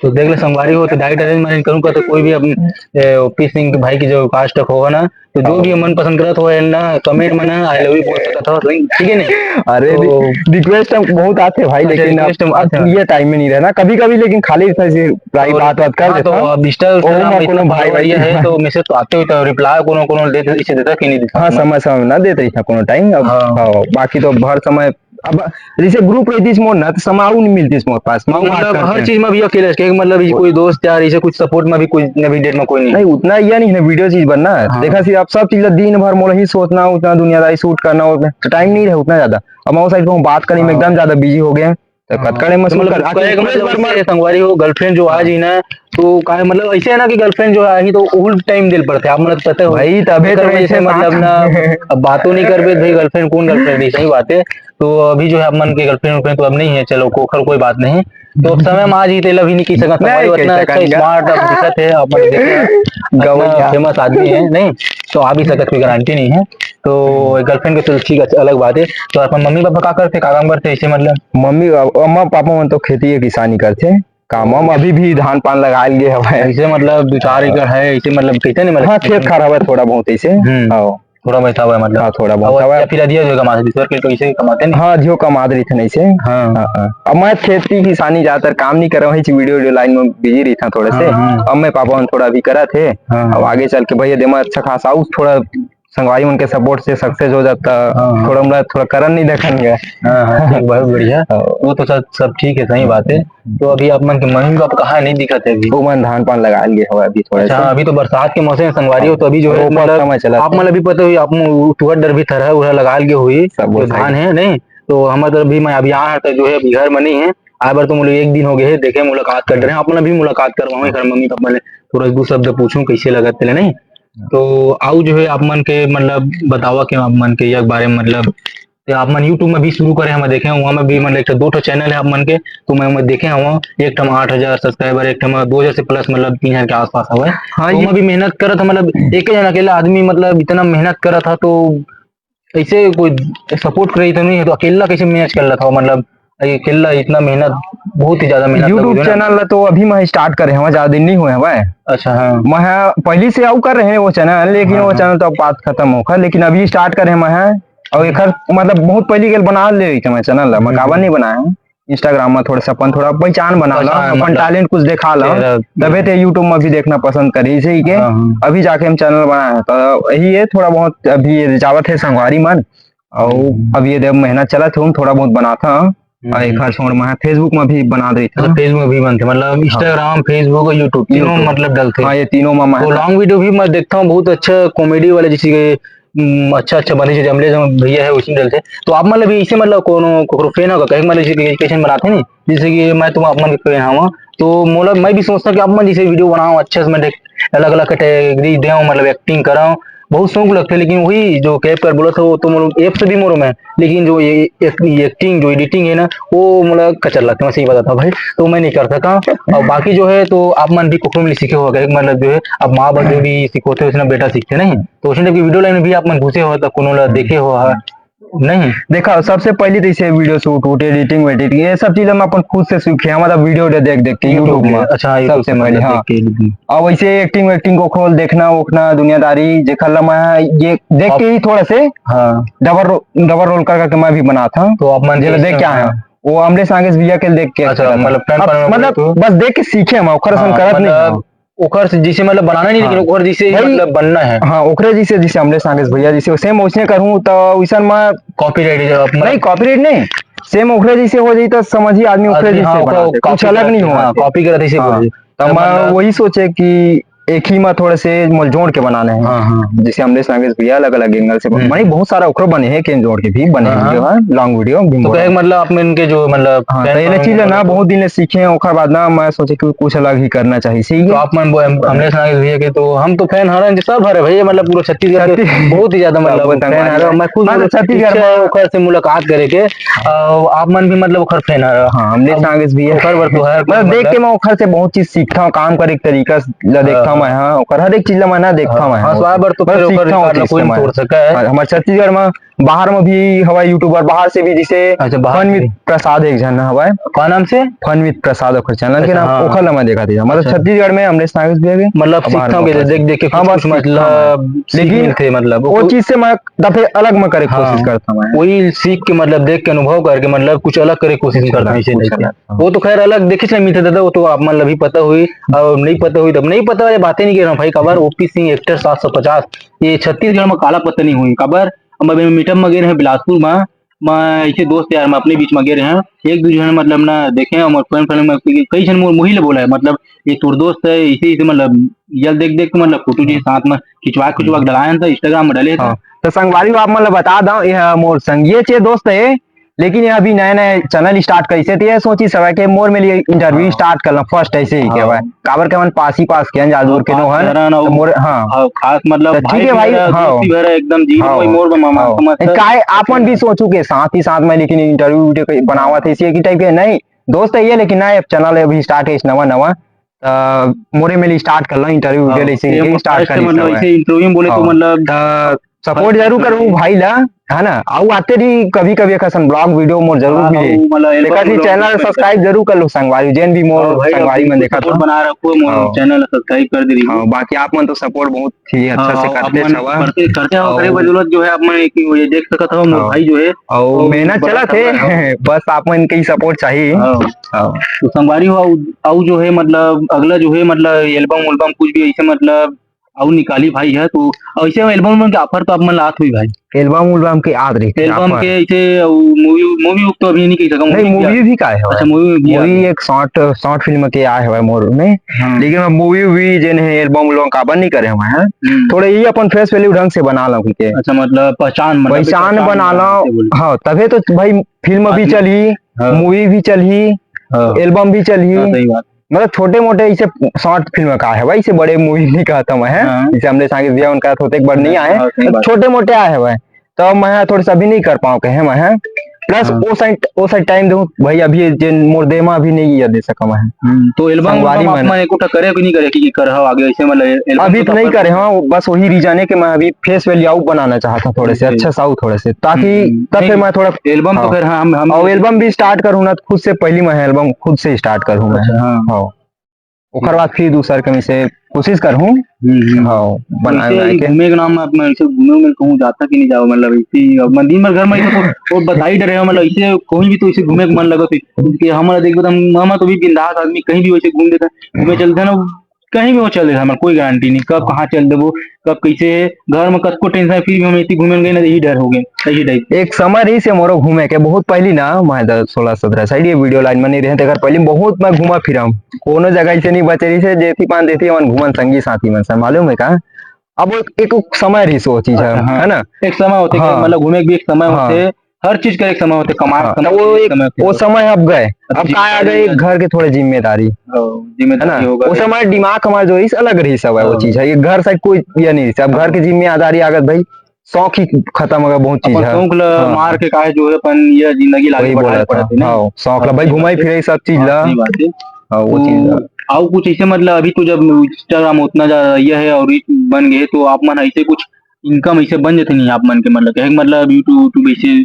तो देख ले संगवारी हो, तो डायरेक्ट अरेंज मैरिज करूँ का, तो कोई भी अपन, ए, ओपी सिंह के भाई की जो कास्ट होगा ना, तो जो हाँ। भी मन पसंद करत हो ना, कमेंट में ना, "I love you" बोल सकत हो, ठीक है नहीं? अरे, तो रि-, रिक्वेस्ट हम बहुत आते भाई, अच्छा, लेकिन अब, रिक्वेस्ट हम अब आते हैं। ये टाइम में नहीं रहना, कभी-कभी लेकिन खाली इतना से भाई तो बात-वात कर हाँ, लेता तो हूँ। अब इंस्टा, ओ, इंस्टाग्राम मैं में कोनो इतना भाई, भाई फॉलोअर है, है। तो मैसेज तो आते होता है, रिप्लाई कोनो, कोनो दे, इसे देता कि नहीं देता? हाँ, मतलब समय, समय में ना देते इतना कोनो टाइम, अब, हाँ। हाँ, बाकी तो हर समय, अब जैसे ग्रुप रहती मोर ना, तो समय नहीं मिलती मोर पास, मैं बात मतलब करते हर हैं। चीज में भी अकेले, कि मतलब ये वो कोई दोस्त यार, इसे कुछ सपोर्ट में भी कोई, अभी डेट में कोई नहीं। नहीं, उतना ये नहीं है, वीडियो चीज बनना है। हाँ। देखा सी, अब सब चीज ला दिन भर मोला ही सोचना, उतना दुनियादारी शूट करना, उतना तो टाइम नहीं रहे उतना ज्यादा। अब मैं उस साइड पे हूँ, बात करने में हाँ। एकदम ज्यादा बिजी हो गए हैं। तो हाँ। कतका टाइम में तो शूट मतलब कर, कहे का रिक्वेस्ट मतलब बर ऐसे मार संगवारी हो, गर्लफ्रेंड जो आ हाँ। जी ना, तो काहे मतलब ऐसे है ना कि गर्लफ्रेंड जो आ जी तो उल्ट टाइम दिल पड़ते, आप मतलब पता हो। भाई, तबे तो तो ऐसे ऐसे मतलब साथ ना, अब बातों नहीं करबे भाई, गर्लफ्रेंड कौन गर्लफ्रेंड, सही बात है। तो अभी जो है आप मन के गर्लफ्रेंड वर्लफ्रेंड तो अब नहीं है, चलो कोखर कोई बात नहीं। तो अब समय में आ जी तेला भी नहीं की सकत, नहीं हमारे कह उतना अच्छा सकन का। स्मार्ट अब दिखत है, आप मन देखे हैं, गवैया। इतना फेमस आदमी है, नहीं तो आ भी सकत, कोई गारंटी नहीं है। तो गर्लफ्रेंड के तो ठीक है, अलग बात है। तो अपन मम्मी पापा का करते, का काम करते ऐसे मतलब? मम्मी, अम्मा पापा मन तो खेती किसानी करथे। काम हम अभी भी धान पान लगा लिए हवे। ऐसे मतलब दो चार एकड़ है, ऐसे मतलब कैसे नहीं मतलब? हाँ, खेत खार हवे थोड़ा बहुत ऐसे। हम्म। हाँ। थोड़ा बहुत हवे मतलब। हाँ, थोड़ा बहुत अब हवे। या फिर अधिया जो कमाते, दूसर के तो ऐसे कमाते नहीं। हाँ, जो कमात रहिथे नहीं से। हाँ। हाँ, हाँ। अब मैं खेती किसानी ज्यादातर काम नहीं करे, वही वीडियो, वीडियो लाइन में बिजी रहिथा थोड़े से। हाँ, हाँ। अब मैं पापा मन थोड़ा अभी करा थे। हाँ, हाँ। अब आगे चल के भैया दे मैं अच्छा खासा उस थोड़ा संगवारी मन के सपोर्ट से सक्सेस हो जाता, हाँ, हाँ। थोड़ा मोला थोड़ा करन नहीं देखन गया। हाँ, हाँ, ठीक, बहुत बढ़िया। हाँ। वो तो सब, सब ठीक है, सही बात है। तो अभी आप मन के मम्मी पापा कहाँ नहीं दिखत है अभी? वो मन धान पान लगा लिए हवे अभी थोड़ा अच्छा, सा। अभी तो बरसात के मौसम है संगवारी हो, तो अभी जो है रोपा मतलब समय चला आप था। मन अभी पता हुई आप मन तुहर डर भी थरहा उरहा लगा लिए हुई, सब जो वो धान सही। है नहीं, तो हमर तरफ भी मैं अभी आ तो जो है अभी घर में नहीं है, आए बर तो मोला एक दिन हो गए है, देखे मुलाकात कर रहे हैं, अपन अभी मुलाकात करवाऊँ घर मम्मी पापा ले, थोड़ा दू शब्द पूछूं कैसे लगत तेला नहीं। तो आऊ जो है आप मन के मतलब बतावा के आप मन के ये बारे में मतलब, तो आप मन YouTube में भी शुरू करे, हम देखे वहाँ में भी मतलब एक ठो दो ठो चैनल है आप मन के, तो मैं, मैं देखे हूँ एक ठम आठ हजार सब्सक्राइबर, एक ठम दो हजार से प्लस मतलब तीन हजार के आसपास हवे। हाँ, तो ये ओमा भी मेहनत करत है, मतलब एक ही जना अकेला आदमी मतलब इतना मेहनत करत था, तो ऐसे कोई सपोर्ट करे तो नहीं है, तो अकेला कैसे मैनेज कर लेता हो? मतलब ये अकेला इतना मेहनत, बहुत ही ज्यादा मेहनत YouTube लगे ना। चैनल ला तो अभी मैं स्टार्ट करे हूँ, ज्यादा दिन नहीं हुए हवे। अच्छा, हाँ। मैं पहली से आऊ कर रहे हैं वो चैनल, लेकिन हाँ, वो हाँ। चैनल तो अब बात खत्म होकर, लेकिन अभी स्टार्ट करे मैं, और एक हम्म। मतलब बहुत पहली के बना ले रही थी मैं चैनल ला, मैं हम्म, काबर हम्म। नहीं बनाया हूँ। Instagram में थोड़ा सा अपन थोड़ा पहचान बना ला, पहचान अपन मतलब talent कुछ दिखा ला, चेहरा तबे ते YouTube में भी देखना पसंद करी, इसे ही के हाँ, हाँ। अभी जाके हम channel बनाए हैं, तो यही है थोड़ा बहुत अभी ये जावत है संगवारी मन, और हम्म। अब ये देव मेहनत चलत हूँ, थोड़ा बहुत बनाता हूँ, हम्म। और एक हर छोड़ में Facebook में भी बना देता अच्छा, हूँ। Facebook भी बनते, मतलब हाँ। Instagram, Facebook और YouTube तीनों YouTube। मतलब डलते। हाँ, ये तीनों में तो मैं long video भी मैं देखता हूँ, बहुत अच्छा comedy वाले, जैसे कि हम्म, अच्छा, अच्छा, बने जैसे अमलेश भैया है, उसमें डलते। तो आप मतलब इसे मतलब कोनो, कोनो fan होगा, कहे मतलब जैसे कैसे बनाते नहीं, जैसे कि मैं तुम आप मन के fan हूँ, तो मतलब मैं भी सोचता कि आप मन जैसे video बनाओ, अच्छे से मैं देख, अलग-अलग category देओ, मतलब acting कराओ, बहुत शौक लगते, लेकिन वही जो कैप कर बोला था, वो तो मतलब app से भी मोरो में, लेकिन जो ये act-, ये acting, जो editing है ना, वो मतलब कचर लगता है, मैं सही बताता हूँ भाई, तो मैं नहीं कर सका। और बाकी जो है, तो आप मन भी कुकुर में सीखे होगा, मतलब जो है, अब माँ बाप जो भी सिखोते, उसने बेटा सीखते नहीं, तो उसने की video line में भी आप मन घुसे हो, तो कोनो ला देखे हो, हाँ, नहीं? देखा, सबसे पहले तो इसे video shoot वूट, editing वेडिटिंग, ये सब चीज हम अपन खुद से सीखे, हमारा video उडियो देख देख के YouTube YouTube पे, में, अच्छा, YouTube सबसे से पहले, मतलब हाँ। देख के editing। और वैसे acting वैक्टिंग को खोल देखना ओखना दुनियादारी, जेखर ला मैं ये देख के आप ही थोड़ा से हाँ। double रो-, double role कर करके मैं भी बनाता हूँ। तो आप मन जेला देख के आया। हाँ। वो अमलेश नागेश भैया के देख के अच्छा, करत हन। मतलब, fan अब, fan में मतलब, बोले तो? बस देख के सीखे हम, ओखर असन हाँ, करत नहीं मतलब, हम। ओखर से जैसे, मतलब, बनाना नहीं, लेकिन हाँ। ओखर जैसे ही, भाई, मतलब, बनना है। हाँ, ओकरे जैसे, जैसे अमलेश नागेश भैया जैसे, same वैसने करहूँ, तो वैसन में copyright है, अपना नहीं, copyright नहीं, same ओकरे जैसे हो जाई, तो समझ ही आदमी ओकरे आदमी, जैसे हाँ, बना ओकरा दे, कुछ copy अलग करत नहीं है, होगा। हाँ, copy करत ऐसे हाँ, बोल दे। तो तो मैं मतलब वही सोचे कि एक ही में थोड़े से मोल जोड़ के बनाने हैं। हाँ, हाँ। जैसे अमलेश नागेश भैया अलग-अलग एंगल से बन-, हम्म। माने बहुत सारा ओकरो बने हैं, के जोड़ के भी बने हाँ, हैं, जो हाँ। है long video भी तो मोड़ा। कहे मतलब आप मन के जो मतलब हाँ, fan तो ये following चीज है ना, मतलब बहुत दिन ले सीखे हैं, ओकर बाद ना मैं सोचे कि कुछ अलग ही करना चाहिए, सही तो है? आप मन वो अम-, अमलेश नागेश भैया के तो हम तो fan हरन, सब हरे भैया, मतलब पूरा छत्तीसगढ़ के छत्तीस-, बहुत ही ज्यादा मतलब बहुत fan धन्यवाद। हरन। मैं खुद हाँ, तो मतलब छत्तीसगढ़ इच्छा है में ओकर से मुलाकात करे के, अ, आप मन भी मतलब ओकर fan हरन। हाँ, अमलेश अब नागेश भैया। ओकर बर तो हर मतलब देख के मतलब मैं ओकर से बहुत चीज सीखता हूँ, काम करे के तरीका ला देखता हूँ हाँ। मैं, हाँ, ओकर हर एक चीज ला मैं ना देखता हूँ हाँ, मैं हाँ, बहुत। साबर तो बस फिर ओकर सीखता हूँ रिकॉर्ड ला चीज कोई से नहीं मैं। तोड़ सका है। हाँ, हमारे छत्तीसगढ़ में, बाहर में भी हवाई YouTuber, बाहर से भी, जैसे अच्छा, बाहर फनमित से। प्रसाद एक झन हवाई। का नाम से? फनमित प्रसाद ओकर channel के अच्छा, नाम, हाँ। ओकर ला मैं देखा थी। मतलब अच्छा। छत्तीसगढ़ में अमलेश नागेश भैया के, मतलब और बाहर सीखता हूँ में कि ओकर देख, से। देख के हाँ, कुछ, बस कुछ सीखता हूँ मतलब मैं। सीख लेकिन मिलते मतलब। वो चीज से मैं तब अलग में करे के हाँ। कोशिश करता हूँ मैं। वही सीख के मतलब देख के अनुभव करके मतलब कुछ अलग करे के कोशिश कुछ करता हूँ अलग, इसे कुछ लेके। अलग, हाँ। वो तो खैर अलग देखे से मिलते दादा, वो तो आप मतलब भी पता हुई और नहीं पता हुई तब नहीं पता वाली बातें नहीं कह रहा हूँ भाई। काबर ओपी सिंह actor सात सौ पचास ये छत्तीसगढ़ में काला पता नहीं हुई काबर। हम अभी meetup में गए रहे बिलासपुर में, मैं ऐसे दोस्त यार मैं अपने बीच में गए रहे हैं, एक दो जन मतलब ना देखे हैं, हमारे friend friend में कई जन मोर मुही ले बोला है, मतलब ये तोर दोस्त है, इसे इसे मतलब यल देख देख के मतलब फोटो जी हाँ। साथ में खिंचवा खिंचवा के हम्म। डलाए हैं, तो Instagram में डले थे। हाँ। तो संगवारी हो आप मतलब बता दो, ये मोर संगीए चे दोस्त है, लेकिन ये अभी नया नया channel start करिसे, तो ये सोची सबै के मोर में लिए interview हाँ। Start कर ला first ऐसे ही हाँ। के भाई। काबर के मन पासी पास के हैं, जादूर के हाँ, नो हन, शरण तो और मोर, हाँ। हाँ, खास मतलब तो ठीक भाई है भाई, मेरा हाँ। दोस्त ही भरा एकदम जीरो हाँ। वही मोर बा मामा हाँ। समझ ए, कर। काय आप मन भी सोचू के साथ ही साथ में लेकिन interview वीडियो कोई बनावा थे इसी की type के नहीं। दोस्त है ये, लेकिन ना, ये channel है अभी start है इस नवा नवा। अ, मोरे में start कर ला interview वीडियो हाँ, ले इसे ये ही start first कर मतलब इसे interview में बोले तो हाँ। मतलब त support जरूर करहू भाई ला, है ना? अउ आते रही कभी-कभी एक असन vlog video मोर जरूर हाँ, मिले। हाँ, वो मतलब album देखा थी, vlog channel पे subscribe जरूर कर लो संगवारी, जेन भी मोर हाँ, भाई, संगवारी मन देखा support था। बना रखो, मोर हाँ। Channel subscribe कर दे रही हाँ, हो। बाकी आप मन तो support बहुत ही अच्छा हाँ, से आप करते मन छवा। करते, करते हो, हाँ, करे वो बजरूरत जो है आप मन एक ही वो ये देख सकत हो, मोर हाँ। भाई जो है, और वो मेहनत बड़ा चला कर थे, रहा है। बस आप मन के ही support चाहिए। हाँ। हाँ। तो संगवारी हो, अउ, अउ जो है मतलब अगला जो है मतलब album उल्बम कुछ भी ऐसे मतलब अउ निकाली भाई है, तो ऐसे album उल्बम के offer तो आप मन ला आत हुई भाई? Album उल्बम के आत रही थी album offer। के ऐसे अउ movie, movie तो अभी नहीं कह सकम, नहीं, movie भी movie आत। भी का है अच्छा, भाई? Movie भी movie आत। एक short, short film के आए हुए मोर में, हाँ। लेकिन अब movie भी जेन है album उल्बम काबर नहीं करे हुए हैं, हम्म। थोड़ा ये अपन face value ढंग से बना लो के। अच्छा, मतलब पहचान, मतलब पहचान पहचान बना बना लो, के बोले। हाँ, तभे तो भाई film भी आदमी चलही, हाँ। Movie भी चलही, हाँ। Album भी चलही। हाँ, सही बात। मतलब छोटे मोटे इसे short film का है भाई, इसे बड़े movie नहीं कहता मैं, हाँ। इसे हमने सांगे दिया उनका तो एक बार नहीं आए, हाँ, सही तो बात। छोटे मोटे आए हैं भाई, तो मैं थोड़े से अभी नहीं कर पाऊँ कहे मैं, plus हाँ। वो side, वो side time दूँ भाई, अभी ये जे मोर दे में अभी नहीं ये दे सका मैं। हम्म, तो album संगवारी उल्बम आप मन। मन एको ठा करे कि नहीं करे कि, कि कर हो आगे ऐसे मतलब album अभी तो तो नहीं कर करे, हाँ, बस वही reason है कि मैं अभी face value बनाना चाहता हूँ थोड़े से, जी। अच्छा सा हो थोड़े से, ताकि हम्म, तब फिर नहीं, मैं थोड़ा album तो हाँ। फिर हाँ, हम, हम और album भी start करूँ ना, खुद से पहली मैं album खुद से start करूँ मैं। अच्छा, हाँ। हाँ। ओकर बाद फिर दूसर के में से कोशिश करहूँ। हम्म, हम्म। हाँ, बनाए वैसे बनाए ही के। घूमे के नाम में अपना ऐसे घूमे उमे कहूँ जाता कि नहीं जाओ, मतलब ऐसे ही अब मैं दिन भर घर में ऐसे को, वो बता ही डरे हो, मतलब ऐसे कहीं भी तो ऐसे घूमे के मन लगत है कि हमारा देखबे तो हम, हम तो भी बिंदास आदमी, कहीं भी वैसे घूम देता, घूमे चलते ना, कहीं भी वो चल देता, हमारा कोई गारंटी नहीं कब कहाँ चल देबो, कब कैसे है। घर में कतको टेंशन है, फिर भी हम ऐसे घूमे गए ना, यही डर हो गए, यही टाइप। एक समय रहिस हे मोरो घूमे के, बहुत पहली ना, मैं तो सोलह सत्रह साइड ये वीडियो लाइन में नहीं रहे, तेकर पहली बहुत मैं घूमा फिरा, कोनो जगह ऐसे नहीं बचे रहिस हे, जेती पान देती हमन घूमन संगी साथी मन से, मालूम है का? अब वो एक, एक समय रहिस वो चीज है, हाँ। है ना? एक समय होते कि हाँ। मतलब घूमे के भी एक समय हाँ। होते, हर चीज का एक समय होते, कमाए हाँ, के समय तो वो होते, एक एक, समय होते। वो समय अब गए, अब अब का आ गए, जिम्मेदारी घर के थोड़े जिम्मेदारी, हाँ, है ना? जिम्मेदारी होगा वो एक। समय दिमाग हमारा जो रहिस अलग रहिस, सब है वो हाँ। चीज है, ये घर साइड कोई ये नहीं रहिस, अब घर हाँ। के जिम्मेदारी आ गए भाई, शौक ही खत्म हो गया, बहुत अपन चीज है। शौक ला हाँ। मार के काहे जो है अपन ये जिंदगी ला आगे वही बढ़ाए बोला था। पड़त है, नहीं? हाँ, शौक ला भाई हाँ, घुमाई सही फिराई सब चीज ला। बात है। हाँ, वो तो चीज ला। आउ कुछ ऐसे मतलब अभी तो जब Instagram उतना ज्यादा ये है और reach बन गए तो आप मन ऐसे कुछ income ऐसे बन जाते नहीं आप मन के, मतलब कहे के मतलब YouTube, YouTube ऐसे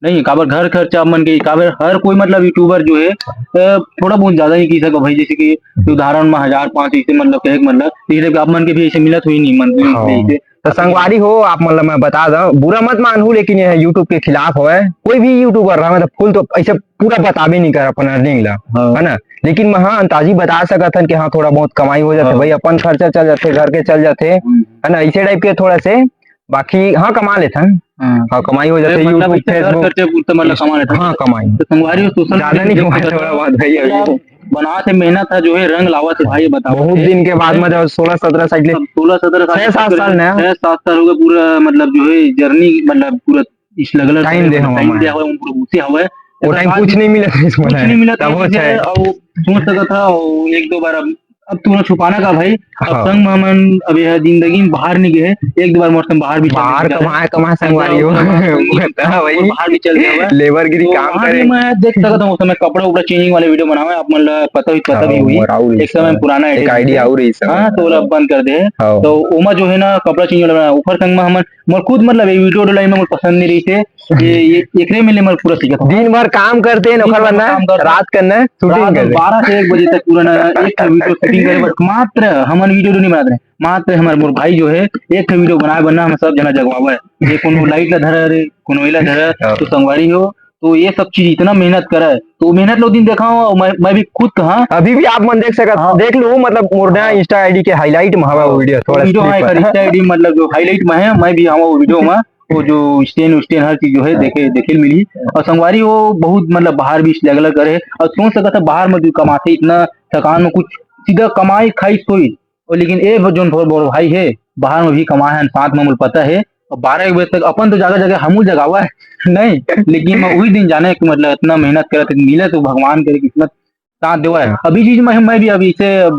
नहीं है, काबर घर खर्चा आप मन के, काबर हर कोई मतलब YouTuber जो है अ, थोड़ा बहुत ज्यादा नहीं की सको भाई, जैसे कि उदाहरण में हजार पाँच ऐसे मतलब कहे के मतलब इस टाइप के आप मन के भी ऐसे मिलत हुई नहीं मंथली हाँ। ऐसे। तो संगवारी हो, आप मतलब मैं बता दूं, बुरा मत मानहू, लेकिन ये YouTube के खिलाफ होए, कोई भी YouTuber रहा मतलब फुल तो ऐसे पूरा बताबे नहीं कर अपन अर्निंग ला, हाँ। है ना? लेकिन मैं हाँ अंताजी बता सकत हन कि हाँ थोड़ा बहुत कमाई हो जाते हाँ। भाई, अपन खर्चा चल जाते, घर के चल जाते, हम्म। है ना? इसे टाइप के थोड़ा से, बाकी हाँ कमा लेथन, हाँ। हाँ कमाई हो जाते, मतलब YouTube, ऐसे घर Facebook, खर्चे पूरता मतलब कमा लेथन। हाँ कमाई। तो संगवारी हो, सोशल ज्यादा मीडिया नहीं पे कमाए, थोड़ा बहुत भाई अभी। बनात हे, मेहनत है जो है रंग लावत है भाई, बताओ। बहुत दिन के बाद में जब सोलह सत्रह साइड ले अब सोलह सत्रह साल छह सात साल ना। छह सात साल हो गए पूरा, मतलब जो है जर्नी, मतलब पूरा स्ट्रगलर टाइम दे हवा टाइम में। दे हवा, उन पूरा घुसे हवा है। वो टाइम कुछ नहीं मिला था इसमें कुछ नहीं मिला था तब वो मुझे, है। और सोच सका था और एक दो बार अब अब तू ना छुपाना का भाई। अब हाँ। संग में हमन अब यह जिंदगी में बाहर नहीं गए, एक दो बार मोर संग बाहर भी चल बाहर गए। कमाए कमाए संगवारी हो। हाँ, वही। बाहर भी चल गया हुआ है। लेबर गिरी तो काम वहाँ भी करे। मैं देख सकता हूँ उस समय कपड़ा उपड़ा चेंजिंग वाले वीडियो बनावे, आप मन ला पता भी पता भी हाँ, हुई। मोर आउर एक समय पुराना एक आइडिया आउर इस समय। हाँ, तो ओला बंद कर दे। हाँ। तो ओमा जो है ना कपड़ा चेंजिंग वाला बनाया, ओकर संग में हमन मोर खुद मतलब ये वीडियो लाइन में मोर पसंद नहीं रही थे। ये, ये एकरे में ले मोर पूरा सीखत हूँ। दिन भर काम करते हैं, दिन ओकर भर बाद ना काम करते हैं। रात करना है, शूटिंग रात करना है। बारह से एक बजे तक पूरा ना एक ठो वीडियो शूटिंग करे, बट मात्र हमन वीडियो नहीं बनाते हैं, मात्र हमर मोर भाई जो है एक ठो वीडियो बनाए बनना हम सब जना जगवावे है। ये कोनो लाइट ला धरे रे, कोनो एला धरे, हाँ। तो संगवारी हो, तो ये सब चीज इतना मेहनत करे, तो मेहनत लो दिन देखा हूँ, मैं, मैं भी खुद कहा। अभी भी आप मन देख सकत, हाँ। देख लो, मतलब मोर ना हाँ। Insta ID के highlight में हवा हाँ। वीडियो, थोड़ा वीडियो हाँ, skip है। Insta ID मतलब जो highlight में है, मैं भी हवा वीडियो में वो जो स्टैंड उस्टैंड हर चीज जो है देखे देखे मिली। और संगवारी वो बहुत मतलब बाहर भी स्ट्रगल करे और सोच सकत है बाहर में भी कमाते इतना थकान में कुछ सीधा कमाई खाई सोई। और लेकिन ए जोन मोर भाई है बाहर में भी कमाए हैं साथ में मुझे पता है। और बारह एक बजे तक अपन तो जगह जगह हमू जगावा है नहीं, लेकिन मैं वही दिन जाने कि मतलब इतना मेहनत करत है, मिले तो भगवान करे किस्मत साथ देवा है। हाँ। अभी चीज में मैं भी अभी इसे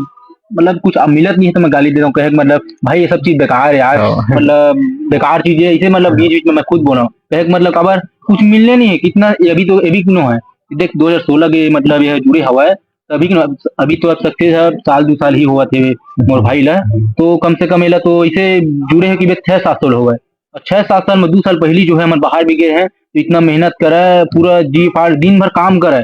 मतलब कुछ अब मिलत नहीं है तो मैं गाली दे रहा हूँ, कहे मतलब भाई ये सब चीज बेकार है यार, हाँ। मतलब बेकार चीज है, इसे मतलब बीच बीच में मैं खुद बोला हूँ, कहे मतलब काबर कुछ मिलने नहीं है, कितना ये अभी तो ये भी क्यों है, देख दो हज़ार सोलह के मतलब ये जुड़े हवा है, तो अभी क्यों, अभी तो अब सकते है साल दो साल ही हुआ थे मोर भाई ला, तो कम से कम एला तो इसे जुड़े है कि बे छह सात साल हो गए, और छह सात साल में दो साल पहली जो है हमन बाहर भी गए हैं, तो इतना मेहनत करे, पूरा जी फाड़ दिन भर काम करे,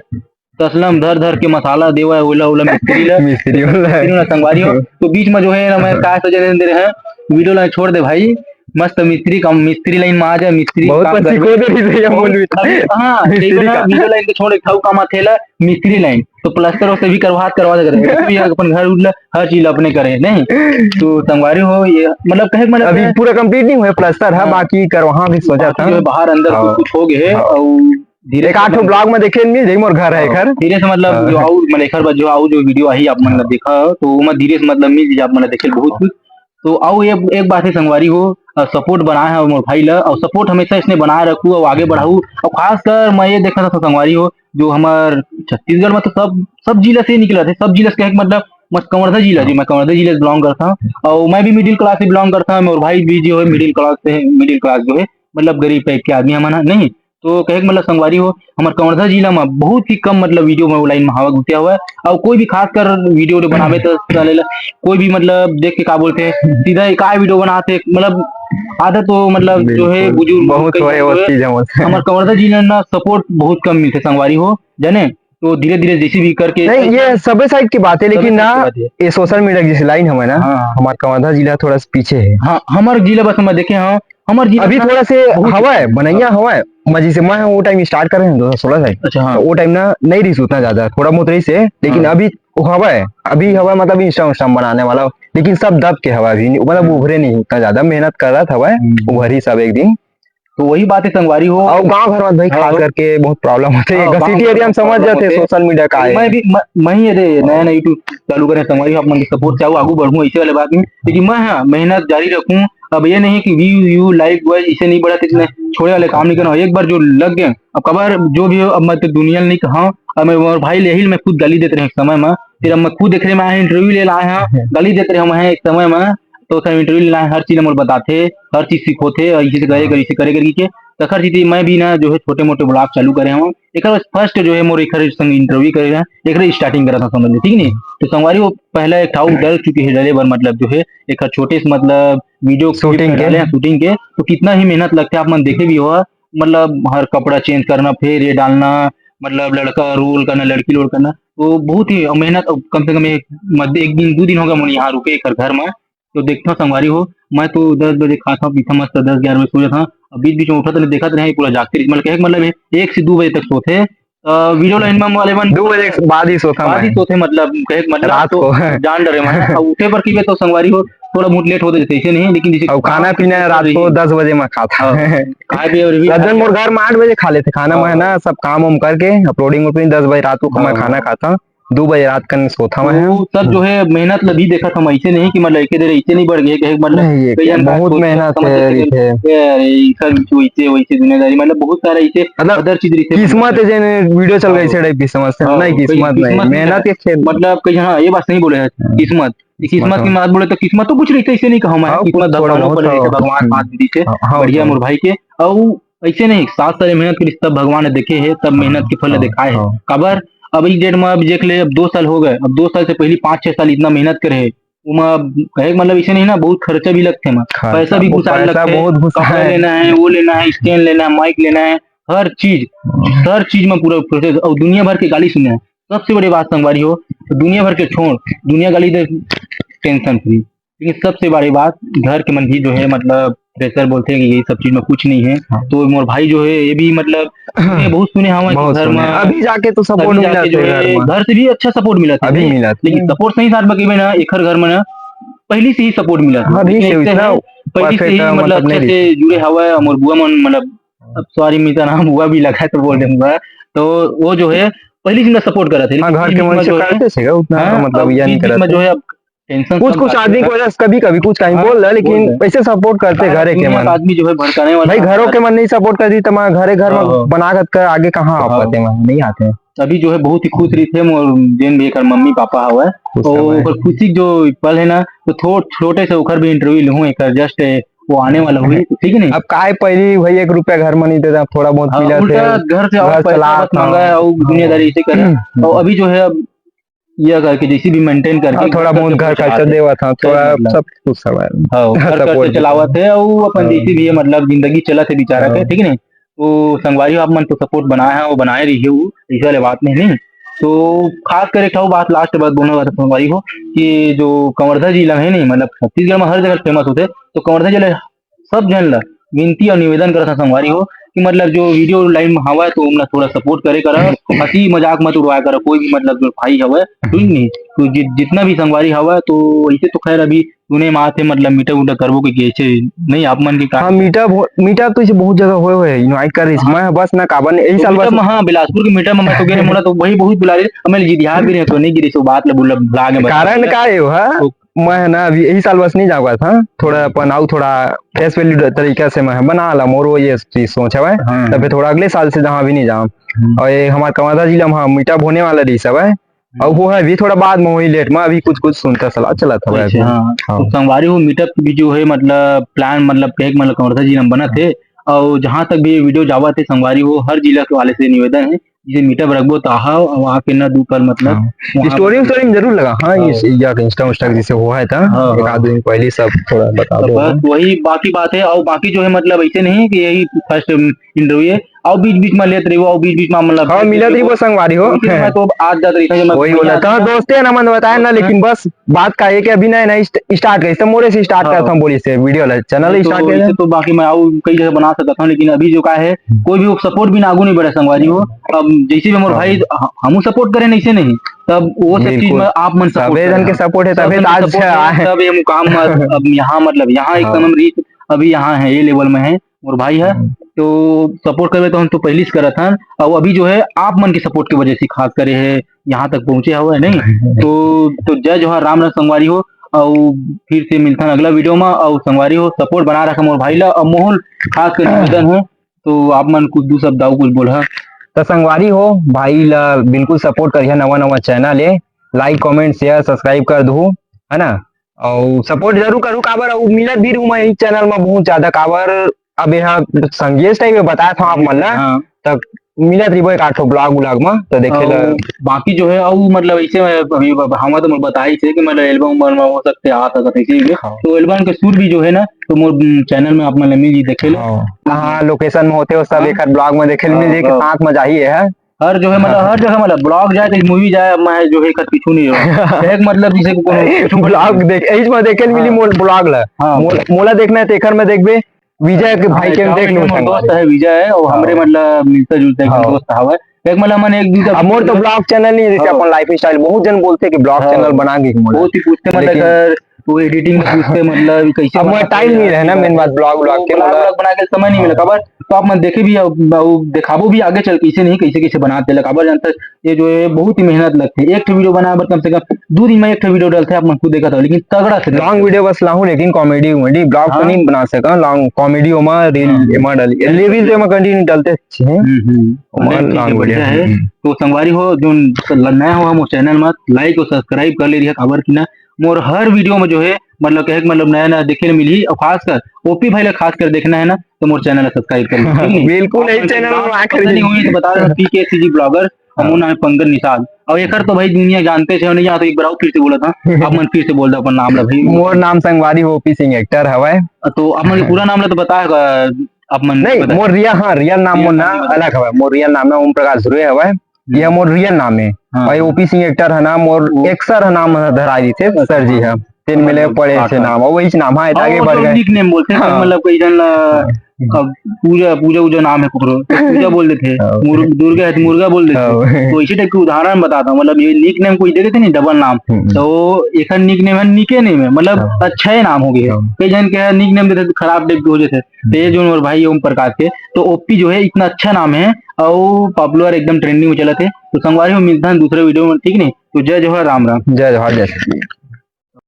तसला म धर धर के मसाला देवा है, ओला ओला मिस्त्री ला मिस्त्री वाला। मिस्त्री वाला संगवारी हो। तो बीच में जो है ना मैं हाँ। का सजेशन दे रहे हैं, वीडियो ला छोड़ दे भाई, मस्त मिस्त्री का मिस्त्री लाइन में आ जाए, मिस्त्री बहुत काम पति करबे। को दे रही है, बोल भी था। अभी, हाँ, मिस्त्री देखो ना, का। वीडियो लाइन के छोड़, एक ठाऊ काम आथे ला, मिस्त्री लाइन। तो प्लास्टर से भी करवा, करवा दे रहे हैं। भी अपन घर उठला, हर चीज अपने करे, नहीं? तो संगवारी हो, ये मतलब कहे मतलब अभी पूरा कंप्लीट नहीं हुआ प्लास्टर है, हाँ। बाकी करवा भी सोचा बाकी था। जो है बाहर अंदर हाँ। कुछ, कुछ हो गए है हाँ। और धीरे एक आठ से ब्लॉग में देखे मिल जाई, मोर घर है हाँ, एकर। धीरे से मतलब हाँ। जो आऊ, मतलब एकर बाद जो आऊ जो वीडियो आही आप मन ला हाँ। देखा, तो ओमा धीरे से मतलब मिल जाई आप मन ला देखे बहुत कुछ। तो आऊ एक, एक बात है संगवारी हो, अ, सपोर्ट बनाए है मोर भाई ला, और सपोर्ट हमेशा इसने बनाए रखू और आगे बढ़ाऊ। और खासकर मैं ये देखा था संगवारी हो, जो हमार छत्तीसगढ़ में तो सब, सब जिला से निकला थे, सब जिला से कहे के मतलब, मैं कवर्धा जिला जी, मैं कवर्धा जिला से बिलोंग करता हूँ, और मैं भी मिडिल क्लास से बिलोंग करता हूँ, मोर भाई भी जो है मिडिल क्लास से है, मिडिल क्लास जो है, मतलब गरीब टाइप के आदमी हमन ह, नहीं? तो कहे के मतलब संगवारी हो, हमर कवर्धा जिला में बहुत ही कम मतलब वीडियो में लाइन में हवा घुसिया हुआ है, और कोई भी खासकर वीडियो वीडियो बनावे तो साले ला कोई भी मतलब देख के का बोलते हैं, सीधा एक आए वीडियो बनाते, मतलब आदत तो मतलब जो है बिल्कुल। बुजुर्ग बहुत कई होए सारे वो जो है, चीज है वो। हमर कवर्धा जिला ना सपोर्ट बहुत कम मिलते संगवारी हो, जाने? तो धीरे धीरे जैसे भी करके नहीं, ये सबे साइड की बात है, लेकिन ना, ये सोशल मीडिया की जैसे लाइन हवे ना, हाँ। हमार कवर्धा जिला थोड़ा सा पीछे है। हाँ, हमार जिला बस मैं देखे, हाँ, हमार जिला अभी ना थोड़ा से बहुत हवा है, बनैया हवा है। मैं जैसे मैं वो टाइम स्टार्ट करे हैं दो हज़ार सोलह से। अच्छा, हाँ। तो वो टाइम ना नहीं रही उतना ज्यादा, थोड़ा बहुत रही से, लेकिन हाँ। अभी वो हवा है, अभी हवा मतलब इंस्टा उस्टा बनाने वाला, लेकिन सब दब के हवा अभी, मतलब हाँ। उभरे नहीं उतना ज्यादा, मेहनत कर रहा था हवा, हम्म। उभरी सब एक दिन। तो वही बात है संगवारी हो। और गांव घर में भाई हाँ। खास करके बहुत प्रॉब्लम होते हैं, हाँ, गांव सिटी घर एरिया में में समझ problem जाते हैं होते हैं। सोशल मीडिया का है। मैं भी, मैं, मैं ही ये दे, नया नया YouTube चालू करें संगवारी हो, आप मन के सपोर्ट चाहूँ, आगू बढ़ूँ ऐसे वाले बात नहीं, लेकिन मैं हाँ मेहनत जारी रखूँ। अब ये नहीं कि व्यू व्यू लाइक वाइज इसे नहीं बढ़ाते, इसने छोड़े वाले काम नहीं करना। एक बार जो लग गए, अब कबर जो भी हो, अब मैं तो दुनिया नहीं कहा, अब मैं और भाई ले ही मैं खुद गाली देते रहे एक समय में, फिर अब मैं खुद देख रहे मैं इंटरव्यू ले लाए हैं, गाली देते रहे हम हैं एक समय में, तो सर इंटरव्यू ले लाए, हर चीज हमर बताते, हर चीज सिखोते, और इसे करे कर, इसे करे कर के, तो हर चीज मैं भी ना जो है छोटे मोटे ब्लॉग चालू करे हूँ। एक फर्स्ट जो है मोर एक इंटरव्यू करे रहा, एक स्टार्टिंग करा था समझ लो, ठीक नहीं? तो संगवारी हो पहला एक ठाऊ डर चुके हैं, डरे बर मतलब जो है एक छोटे से मतलब वीडियो शूटिंग के। शूटिंग के तो कितना ही मेहनत लगता है, आप मन देखे भी हो, मतलब हर कपड़ा चेंज करना, फिर ये डालना, मतलब लड़का रोल करना, लड़की रोल करना, तो बहुत ही मेहनत। कम से कम एक मध्य एक दिन दो दिन होगा मोर यहाँ रुके एक घर में। तो देखता संगवारी हो, मैं तो दस बजे खाता हूँ पीता मस्त दस ग्यारह बजे सो जाता हूँ। अब बीच बीच में उठा तो देखा तो नहीं, पूरा जागते रही, मतलब कहे मतलब एक से दो बजे तक सोते। वीडियो लाइन में वाले मन दो बजे बाद ही सोता बाद ही मैं। सोते, मतलब कहे मतलब रात तो को। जान डरे मैं। अब उठे पर की तो संगवारी हो, थोड़ा बहुत लेट होते जैसे ऐसे नहीं, लेकिन जैसे और खाना पीना रात को दस बजे में खाता। हाँ। खाए पिए और भी सज्जन मोर घर में आठ बजे खा लेते खाना। हाँ। मैं ना सब काम वाम करके अपलोडिंग वोडिंग दस बजे रात को मैं हाँ। खाना खाता, दो बजे रात कन सोता मैं। तो सब जो है मेहनत ल भी देखत हम, ऐसे नहीं कि मतलब एक देर ऐसे नहीं बढ़ गए, कहे मतलब नहीं, ये कई जन बहुत बात सोचते मेहनत समझ है, लेते हैं, ये यार, ये सब वैसे वैसे दुनियादारी, मतलब बहुत सारा ऐसे मतलब अदर चीज रहते हैं। किस्मत है, जेने वीडियो चल गई हाँ। से टाइप की समझते हैं। हाँ, नहीं, कोई किस्मत नहीं, किस्मत नहीं मेहनत है। के खेल। मतलब कहीं हाँ, ये बात नहीं बोले हैं, हाँ। किस्मत, ये किस्मत किस्मत की हाँ। बात बोले तो किस्मत तो कुछ रहते ऐसे नहीं कहा मैं, हाँ, किस्मत कुछ थोड़ा भगवान बहुत ऊपर हाँ। रहते, भगवान हम्म। हाथ दीजिए, हाँ, हाँ, बढ़िया हाँ। मोर भाई के। और ऐसे नहीं, सात साल मेहनत करिस, तब भगवान ने देखे है, तब मेहनत के फल हाँ, दिखाए है। हाँ। काबर? अब इस डेट में अब देख ले, अब दो साल हो गए, अब दो साल से पहले पाँच छह साल इतना मेहनत करे है, ओमा कहे के मतलब ऐसे नहीं ना, बहुत खर्चा भी लगते हैं, खर्चा पैसा भी बहुत, घुसाए पैसा लगते हैं, बहुत घुसाए कपड़ा है। लेना है, वो लेना है, स्टैंड लेना है, माइक लेना है, हर चीज, हम्म। हर चीज में पूरा प्रोसेस, और दुनिया भर के गाली सुने हैं। सबसे बड़ी बात संगवारी हो, तो दुनिया भर के छोड़, दुनिया गाली दे, टेंशन फ्री। लेकिन सबसे बड़ी बात, घर के मन भी जो है, मतलब, प्रेशर बोलते हैं कि ये सब चीज में कुछ नहीं है। हाँ। तो मोर भाई जो है, ये भी, मतलब, हाँ। ये बहुत सुने हवा कि बहुत घर सुने। में अभी जाके तो सपोर्ट अभी मिला जाके जो थे घर है, में। घर से भी अच्छा सपोर्ट मिला था, अभी नहीं? मिला था। लेकिन सपोर्ट सही साथ में कहिबे ना, एकर घर में ना, पहली से ही सपोर्ट मिला था। हाँ, अभी लेकिन से ऐसे इतना है, पहली से ही, perfect, मतलब, मतलब, नहीं अच्छा से रही। जुड़े हवा है, और बुआ मन, मतलब, अब सॉरी, मैं इतना नाम बुआ भी लगा है, तो बोल दूंगा। तो वो जो है, पहली से इतना सपोर्ट करा थे, हाँ, लेकिन घर के बीच मन में से जो है, करते थे, उतना, हाँ, मतलब, अब ये बीच नहीं बीच में करते। जो है, अब टेंशन कुछ, सब कुछ आदमी की वजह से कभी, कभी कुछ टाइम हाँ, बोल रहा है, लेकिन बोल रहा है। वैसे सपोर्ट करते हाँ, घरे के दुनिया मन। का आदमी जो है भड़काने वाला भाई, घरों के मन नहीं सपोर्ट कर दी, तो मैं घरे घर हाँ, में हाँ। बना कर आगे कहाँ आ हाँ। पाते हैं, नहीं आते हैं। अभी जो है बहुत ही खुश रही थे मोर जेन भी एकर मम्मी पापा हवे, खुश तो हवे। ओकर खुशी जो पल है ना, तो थोड़-, छोटे से ओकर भी इंटरव्यू लूँ एकर, जस्ट वो आने वाला हुई, तो ठीक है नहीं? अब काय पहली भाई एक रुपया घर में नहीं देता, थोड़ा बहुत हाँ, मिला उल्टा थे, घर से और घर पैसा चला मत मांगा है, था। और दुनियादारी इसे करे। हम्म। और अभी जो है अब ये करके जैसे भी मेंटेन करके हाँ, थोड़ा घर बहुत खर्चा घर खर्चा चलाते। देवा था, सही थोड़ा मतलब। सब कुछ सब है। हाँ, घर खर्चा सपोर्ट भी चलावत है, और अपन हाँ। जैसे भी है, मतलब, जिंदगी चलत है बेचारा के, हाँ। ठीक है नहीं? तो संगवारी हो, आप मन तो सपोर्ट बनाए हैं, वो बनाए रही है, वो ऐसे वाले बात नहीं, नहीं। तो खास कर एक ठो बात, लास्ट बात बोलने वाला संगवारी हो कि जो कवर्धा जिला है नहीं, मतलब, छत्तीसगढ़ में हर जगह फेमस होते, तो कवर्धा जिला सब झन ला विनती और निवेदन करत हन संगवारी हो कि मतलब जो वीडियो लाइन में हवा है तो ओमला थोड़ा सपोर्ट करे करा, हंसी मजाक मत उड़वाया करा कोई भी मतलब जो भाई हवा है, ठीक नहीं? तो जि-, जितना भी संगवारी हवा है तो ऐसे तो खैर अभी सुने में आते मतलब मीटअप उटअप करबो के, के ऐसे नहीं आप मन के का? हाँ, मीटअप हो-, मीटअप तो ऐसे बहुत जगह होए हुए हैं, इनवाइट कर रही हाँ। मैं बस ना काबर नहीं, यही तो साल बस मीटअप में, हाँ, बिलासपुर के मीटअप में मैं तो गए, मोला तो वही बहुत बुला रहे, हमें जिदिहा भी रहे तो नहीं गिरी सो बात ला बोला, भुला गए कारण का है वो, हाँ? तो मैं है ना अभी यही साल बस नहीं जाऊंगा था, थोड़ा अपन आऊ थोड़ा फेस वैल्यू तरीका से मैं बना ला, मोर वो ये चीज सोच है, हाँ। तब फिर थोड़ा अगले साल से जहाँ भी नहीं जाऊँ। हम्म। और ये हमारे कवर्धा जिला में हाँ, मीटअप होने वाला रही सब है, और वो है अभी थोड़ा बाद में वही लेट में, अभी कुछ कुछ सुनता सलाह चला था अच्छा, भाई। हाँ। हाँ। तो संगवारी हो मीटअप भी जो है मतलब प्लान मतलब कहे के मतलब कवर्धा जिला में बना थे, और जहाँ तक भी वीडियो जावा थे संगवारी हो हर जिला के वाले से निवेदन है, जैसे मीटअप रखबो तो आहा, वहाँ के ना दू पल मतलब हाँ। वहाँ स्टोरी पर वोस्टोरी में जरूर लगा, हाँ, हाँ। ये, या इंस्टा उस्टा जैसे हुआ है था, हाँ, एक हाँ। आध दिन पहले सब थोड़ा बता तो दो बस हाँ। वही बाकी बात है, और बाकी जो है मतलब ऐसे नहीं कि यही फर्स्ट इंटरव्यू है, अउ बीच-बीच म लेत रहिबो, अउ बीच-बीच म मतलब हाँ, मिलत रहिबो संगवारी हो। वही चीज मैं तो आज जात रहिथंव, जब मैं वही बोला भैया था, दोस्ते हे ना, मन बताए ना, हाँ। लेकिन बस बात का ये कि अभी नया नया स्टार्ट करिस, त मोरे से स्टार्ट हाँ। करत हंव, बोलिस हे वीडियो ला, चैनल ये तो, स्टार्ट करे। इसे तो बाकी मैं अउ कई जगह बना सकत हंव, लेकिन अभी जो का हे, हम्म। कोई भी सपोर्ट बिना आगू नहीं बढ़े संगवारी हो। अब जैसे भी मोर हाँ। भाई ह-, हमू सपोर्ट करेन, ऐसे नहीं, तब वो सब चीज बिल्कुल। में आप मन सपोर्ट सबे जन करे के हो। सपोर्ट हे, सब तबे जन के आज सपोर्ट हे, आए। तब ये मुकाम म, अब यहाँ मतलब यहाँ एक हाँ। समय reach अभी यहाँ हे, ये लेवल में हे मोर भाई ह। हम्म। तो सपोर्ट करबे तो हम तो पहली से करत हन, अउ अभी जो हे आप मन के सपोर्ट के वजह से खास करे हे यहाँ तक पहुँचे हवे, नहीं? तो, तो जय जोहार, राम राम संगवारी हो, अउ फिर से मिलथन अगला वीडियो में। अउ संगवारी हो, सपोर्ट बना रखा मोर भाई ला, अउ मोहन खास कर निवेदन हे, तो आप मन कुछ दू शब्द अउ कुछ बोलहा। त संगवारी हो, भाई ला बिल्कुल सपोर्ट करिहा, नवा नवा चैनल हे, लाइक, कमेंट, शेयर, सब्सक्राइब कर दू, है ना? अउ सपोर्ट जरूर करू, काबर अउ मिलत भी रहू मैं इस चैनल में बहुत ज्यादा, काबर अब यहाँ संगेश टाइप में बताया था आप मन ला, हाँ। तब मिलत रहिबो एक आठ ठो ब्लॉग उलॉग में, तो देखे ला। अउ बाकी जो हे, अउ मतलब ऐसे में अभी ब-, हम तो मोर बताई से कि मतलब एल्बम उल्बम में हो सकते आ सकत हे, इसी में। हाँ। तो एल्बम के सुर भी जो हे ना, तो मोर, उम, चैनल में आप मन ला मिल जी, देखे ला। हाँ। कहाँ लोकेशन में होते हो, सब हाँ। एक आध ब्लॉग में देखे ला मिल हाँ, जाही कि हाँ। साथ में जाही है। हर जो हे मतलब, हाँ। हर जगह मतलब ब्लॉग जाए, कहीं मूवी जाए, मैं जो हे एकर पीछू नहीं रहूँ। एक मतलब जैसे कि कोनो कुछ ब्लॉग देख, एज में देखे ला मिली हाँ। मोर ब्लॉग ला। हाँ। मोर, मोला देखना हे तो एकर में देखबे, विजय के हाँ, भाई के एक देख एक लो मोर संगवारी। दोस्त हे विजय, अउ हाँ। हमरे मतलब मिलता जुलता एक हाँ। दोस्त हवय। एक मतलब हमन एक दूसरे अब मोर तो ब्लॉग चैनल नहीं, जैसे हाँ। अपन लाइफस्टाइल, बहुत जन बोलते कि ब्लॉग हाँ। चैनल बना के मोला। बहुत ही पूछते मतलब लेकिन अगर वो एडिटिंग में पूछते मतलब कैसे अब मोर बनाते टाइम हैं, नहीं रहे ना, कैसे मेन बात ब्लॉग, ब्लॉग वो के ब्लॉग, मोला। ब्लॉग बना के समय नहीं मिला, हाँ। काबर तो आप मन देखे भी, अब वो दिखाबो भी आगे चल के, कैसे नहीं, कैसे, कैसे बनाते हैं, काबर जानता है, ये जो है बहुत ही मेहनत लगती है। एक ठो वीडियो बनाए बर कम से कम दो दिन में एक ठो वीडियो डालते हैं, आप मन खुद देखा था, लेकिन तगड़ा से लॉन्ग वीडियो बस लाहूं, लेकिन कॉमेडी वॉमेडी ब्लॉग तो हाँ। नहीं बना सका, लॉन्ग कॉमेडी ओमा रील हाँ। एमा डाली, हाँ। रील तो एमा कंटिन्यू डालते हैं। हम्म, हम्म। ओमा नहीं, ठीक है, लॉन्ग वीडियो। बढ़िया है। हम्म। तो संगवारी हो, जो नया हो मोर चैनल में लाइक और सब्सक्राइब कर ले रही है, काबर कि ना मोर हर वीडियो में जो है मतलब कहे कि मतलब नया नया देखे ले मिली, और खासकर ओपी भाई ला खासकर देखना है ना, तो मोर चैनल ला सब्सक्राइब कर लो, ठीक है? बिल्कुल, आप यही मन चैनल में पता आखिरी नहीं हुई तो बता रहे हो, पीकेसीजी ब्लॉगर, और हाँ। मोर नाम है पंकज निषाद। और एकर तो भाई दुनिया जानते थे, नहीं जानते, एक बार और फिर से बोला था, आप मन फिर से बोल दो अपन नाम ला भाई। मोर नाम संगवारी ओपी सिंह एक्टर हवय। तो आप मन के पूरा नाम ला तो बताएगा, आप मन नहीं, बता। मोर रियल, हाँ, रियल नाम रियल मोर ना नाम नहीं बता। अलग हवय, मोर रियल नाम ना ओम प्रकाश ध्रुवे हवय। हम्म। ये मोर रियल नाम है। हाँ। भाई ओपी सिंह एक्टर है ना, मोर वो एक्सर है नाम धरा दी थे, अच्छा, सर जी हाँ। है। तेन समझ मिले गया, पड़े हाँ, से हाँ। नाम, और वही नाम है, हाँ, ताकि वो बढ़ जो गए। निक नेम बोलते हैं, हाँ। मतलब कोई जन ला, हाँ। अब पूजा, पूजा, पूजा नाम है कुकरो, तो पूजा बोल देते हैं। हाँ। मुर-, दुर्गा है तो मुर्गा बोल देते हैं। हाँ। तो इसी टाइप के उदाहरण बताता हूँ, मतलब ये निक नेम कोई दे देते नहीं, डबल नाम, हम्म। तो एक निक नेम है, निके नेम है, मतलब हाँ। अच्छा ही नाम हो गया। हाँ। कई जन के निक नेम देते तो खराब टाइप के हो जाते। तो ये जो मोर भाई ओम प्रकाश के, तो ओपी जो है इतना अच्छा नाम है और पॉपुलर एकदम ट्रेंडिंग में चलत है। तो संगवारी हो, मिलता है दूसरे वीडियो में, ठीक नहीं? तो जय जोहार, राम राम। जय जोहार, जय श्री कृष्ण।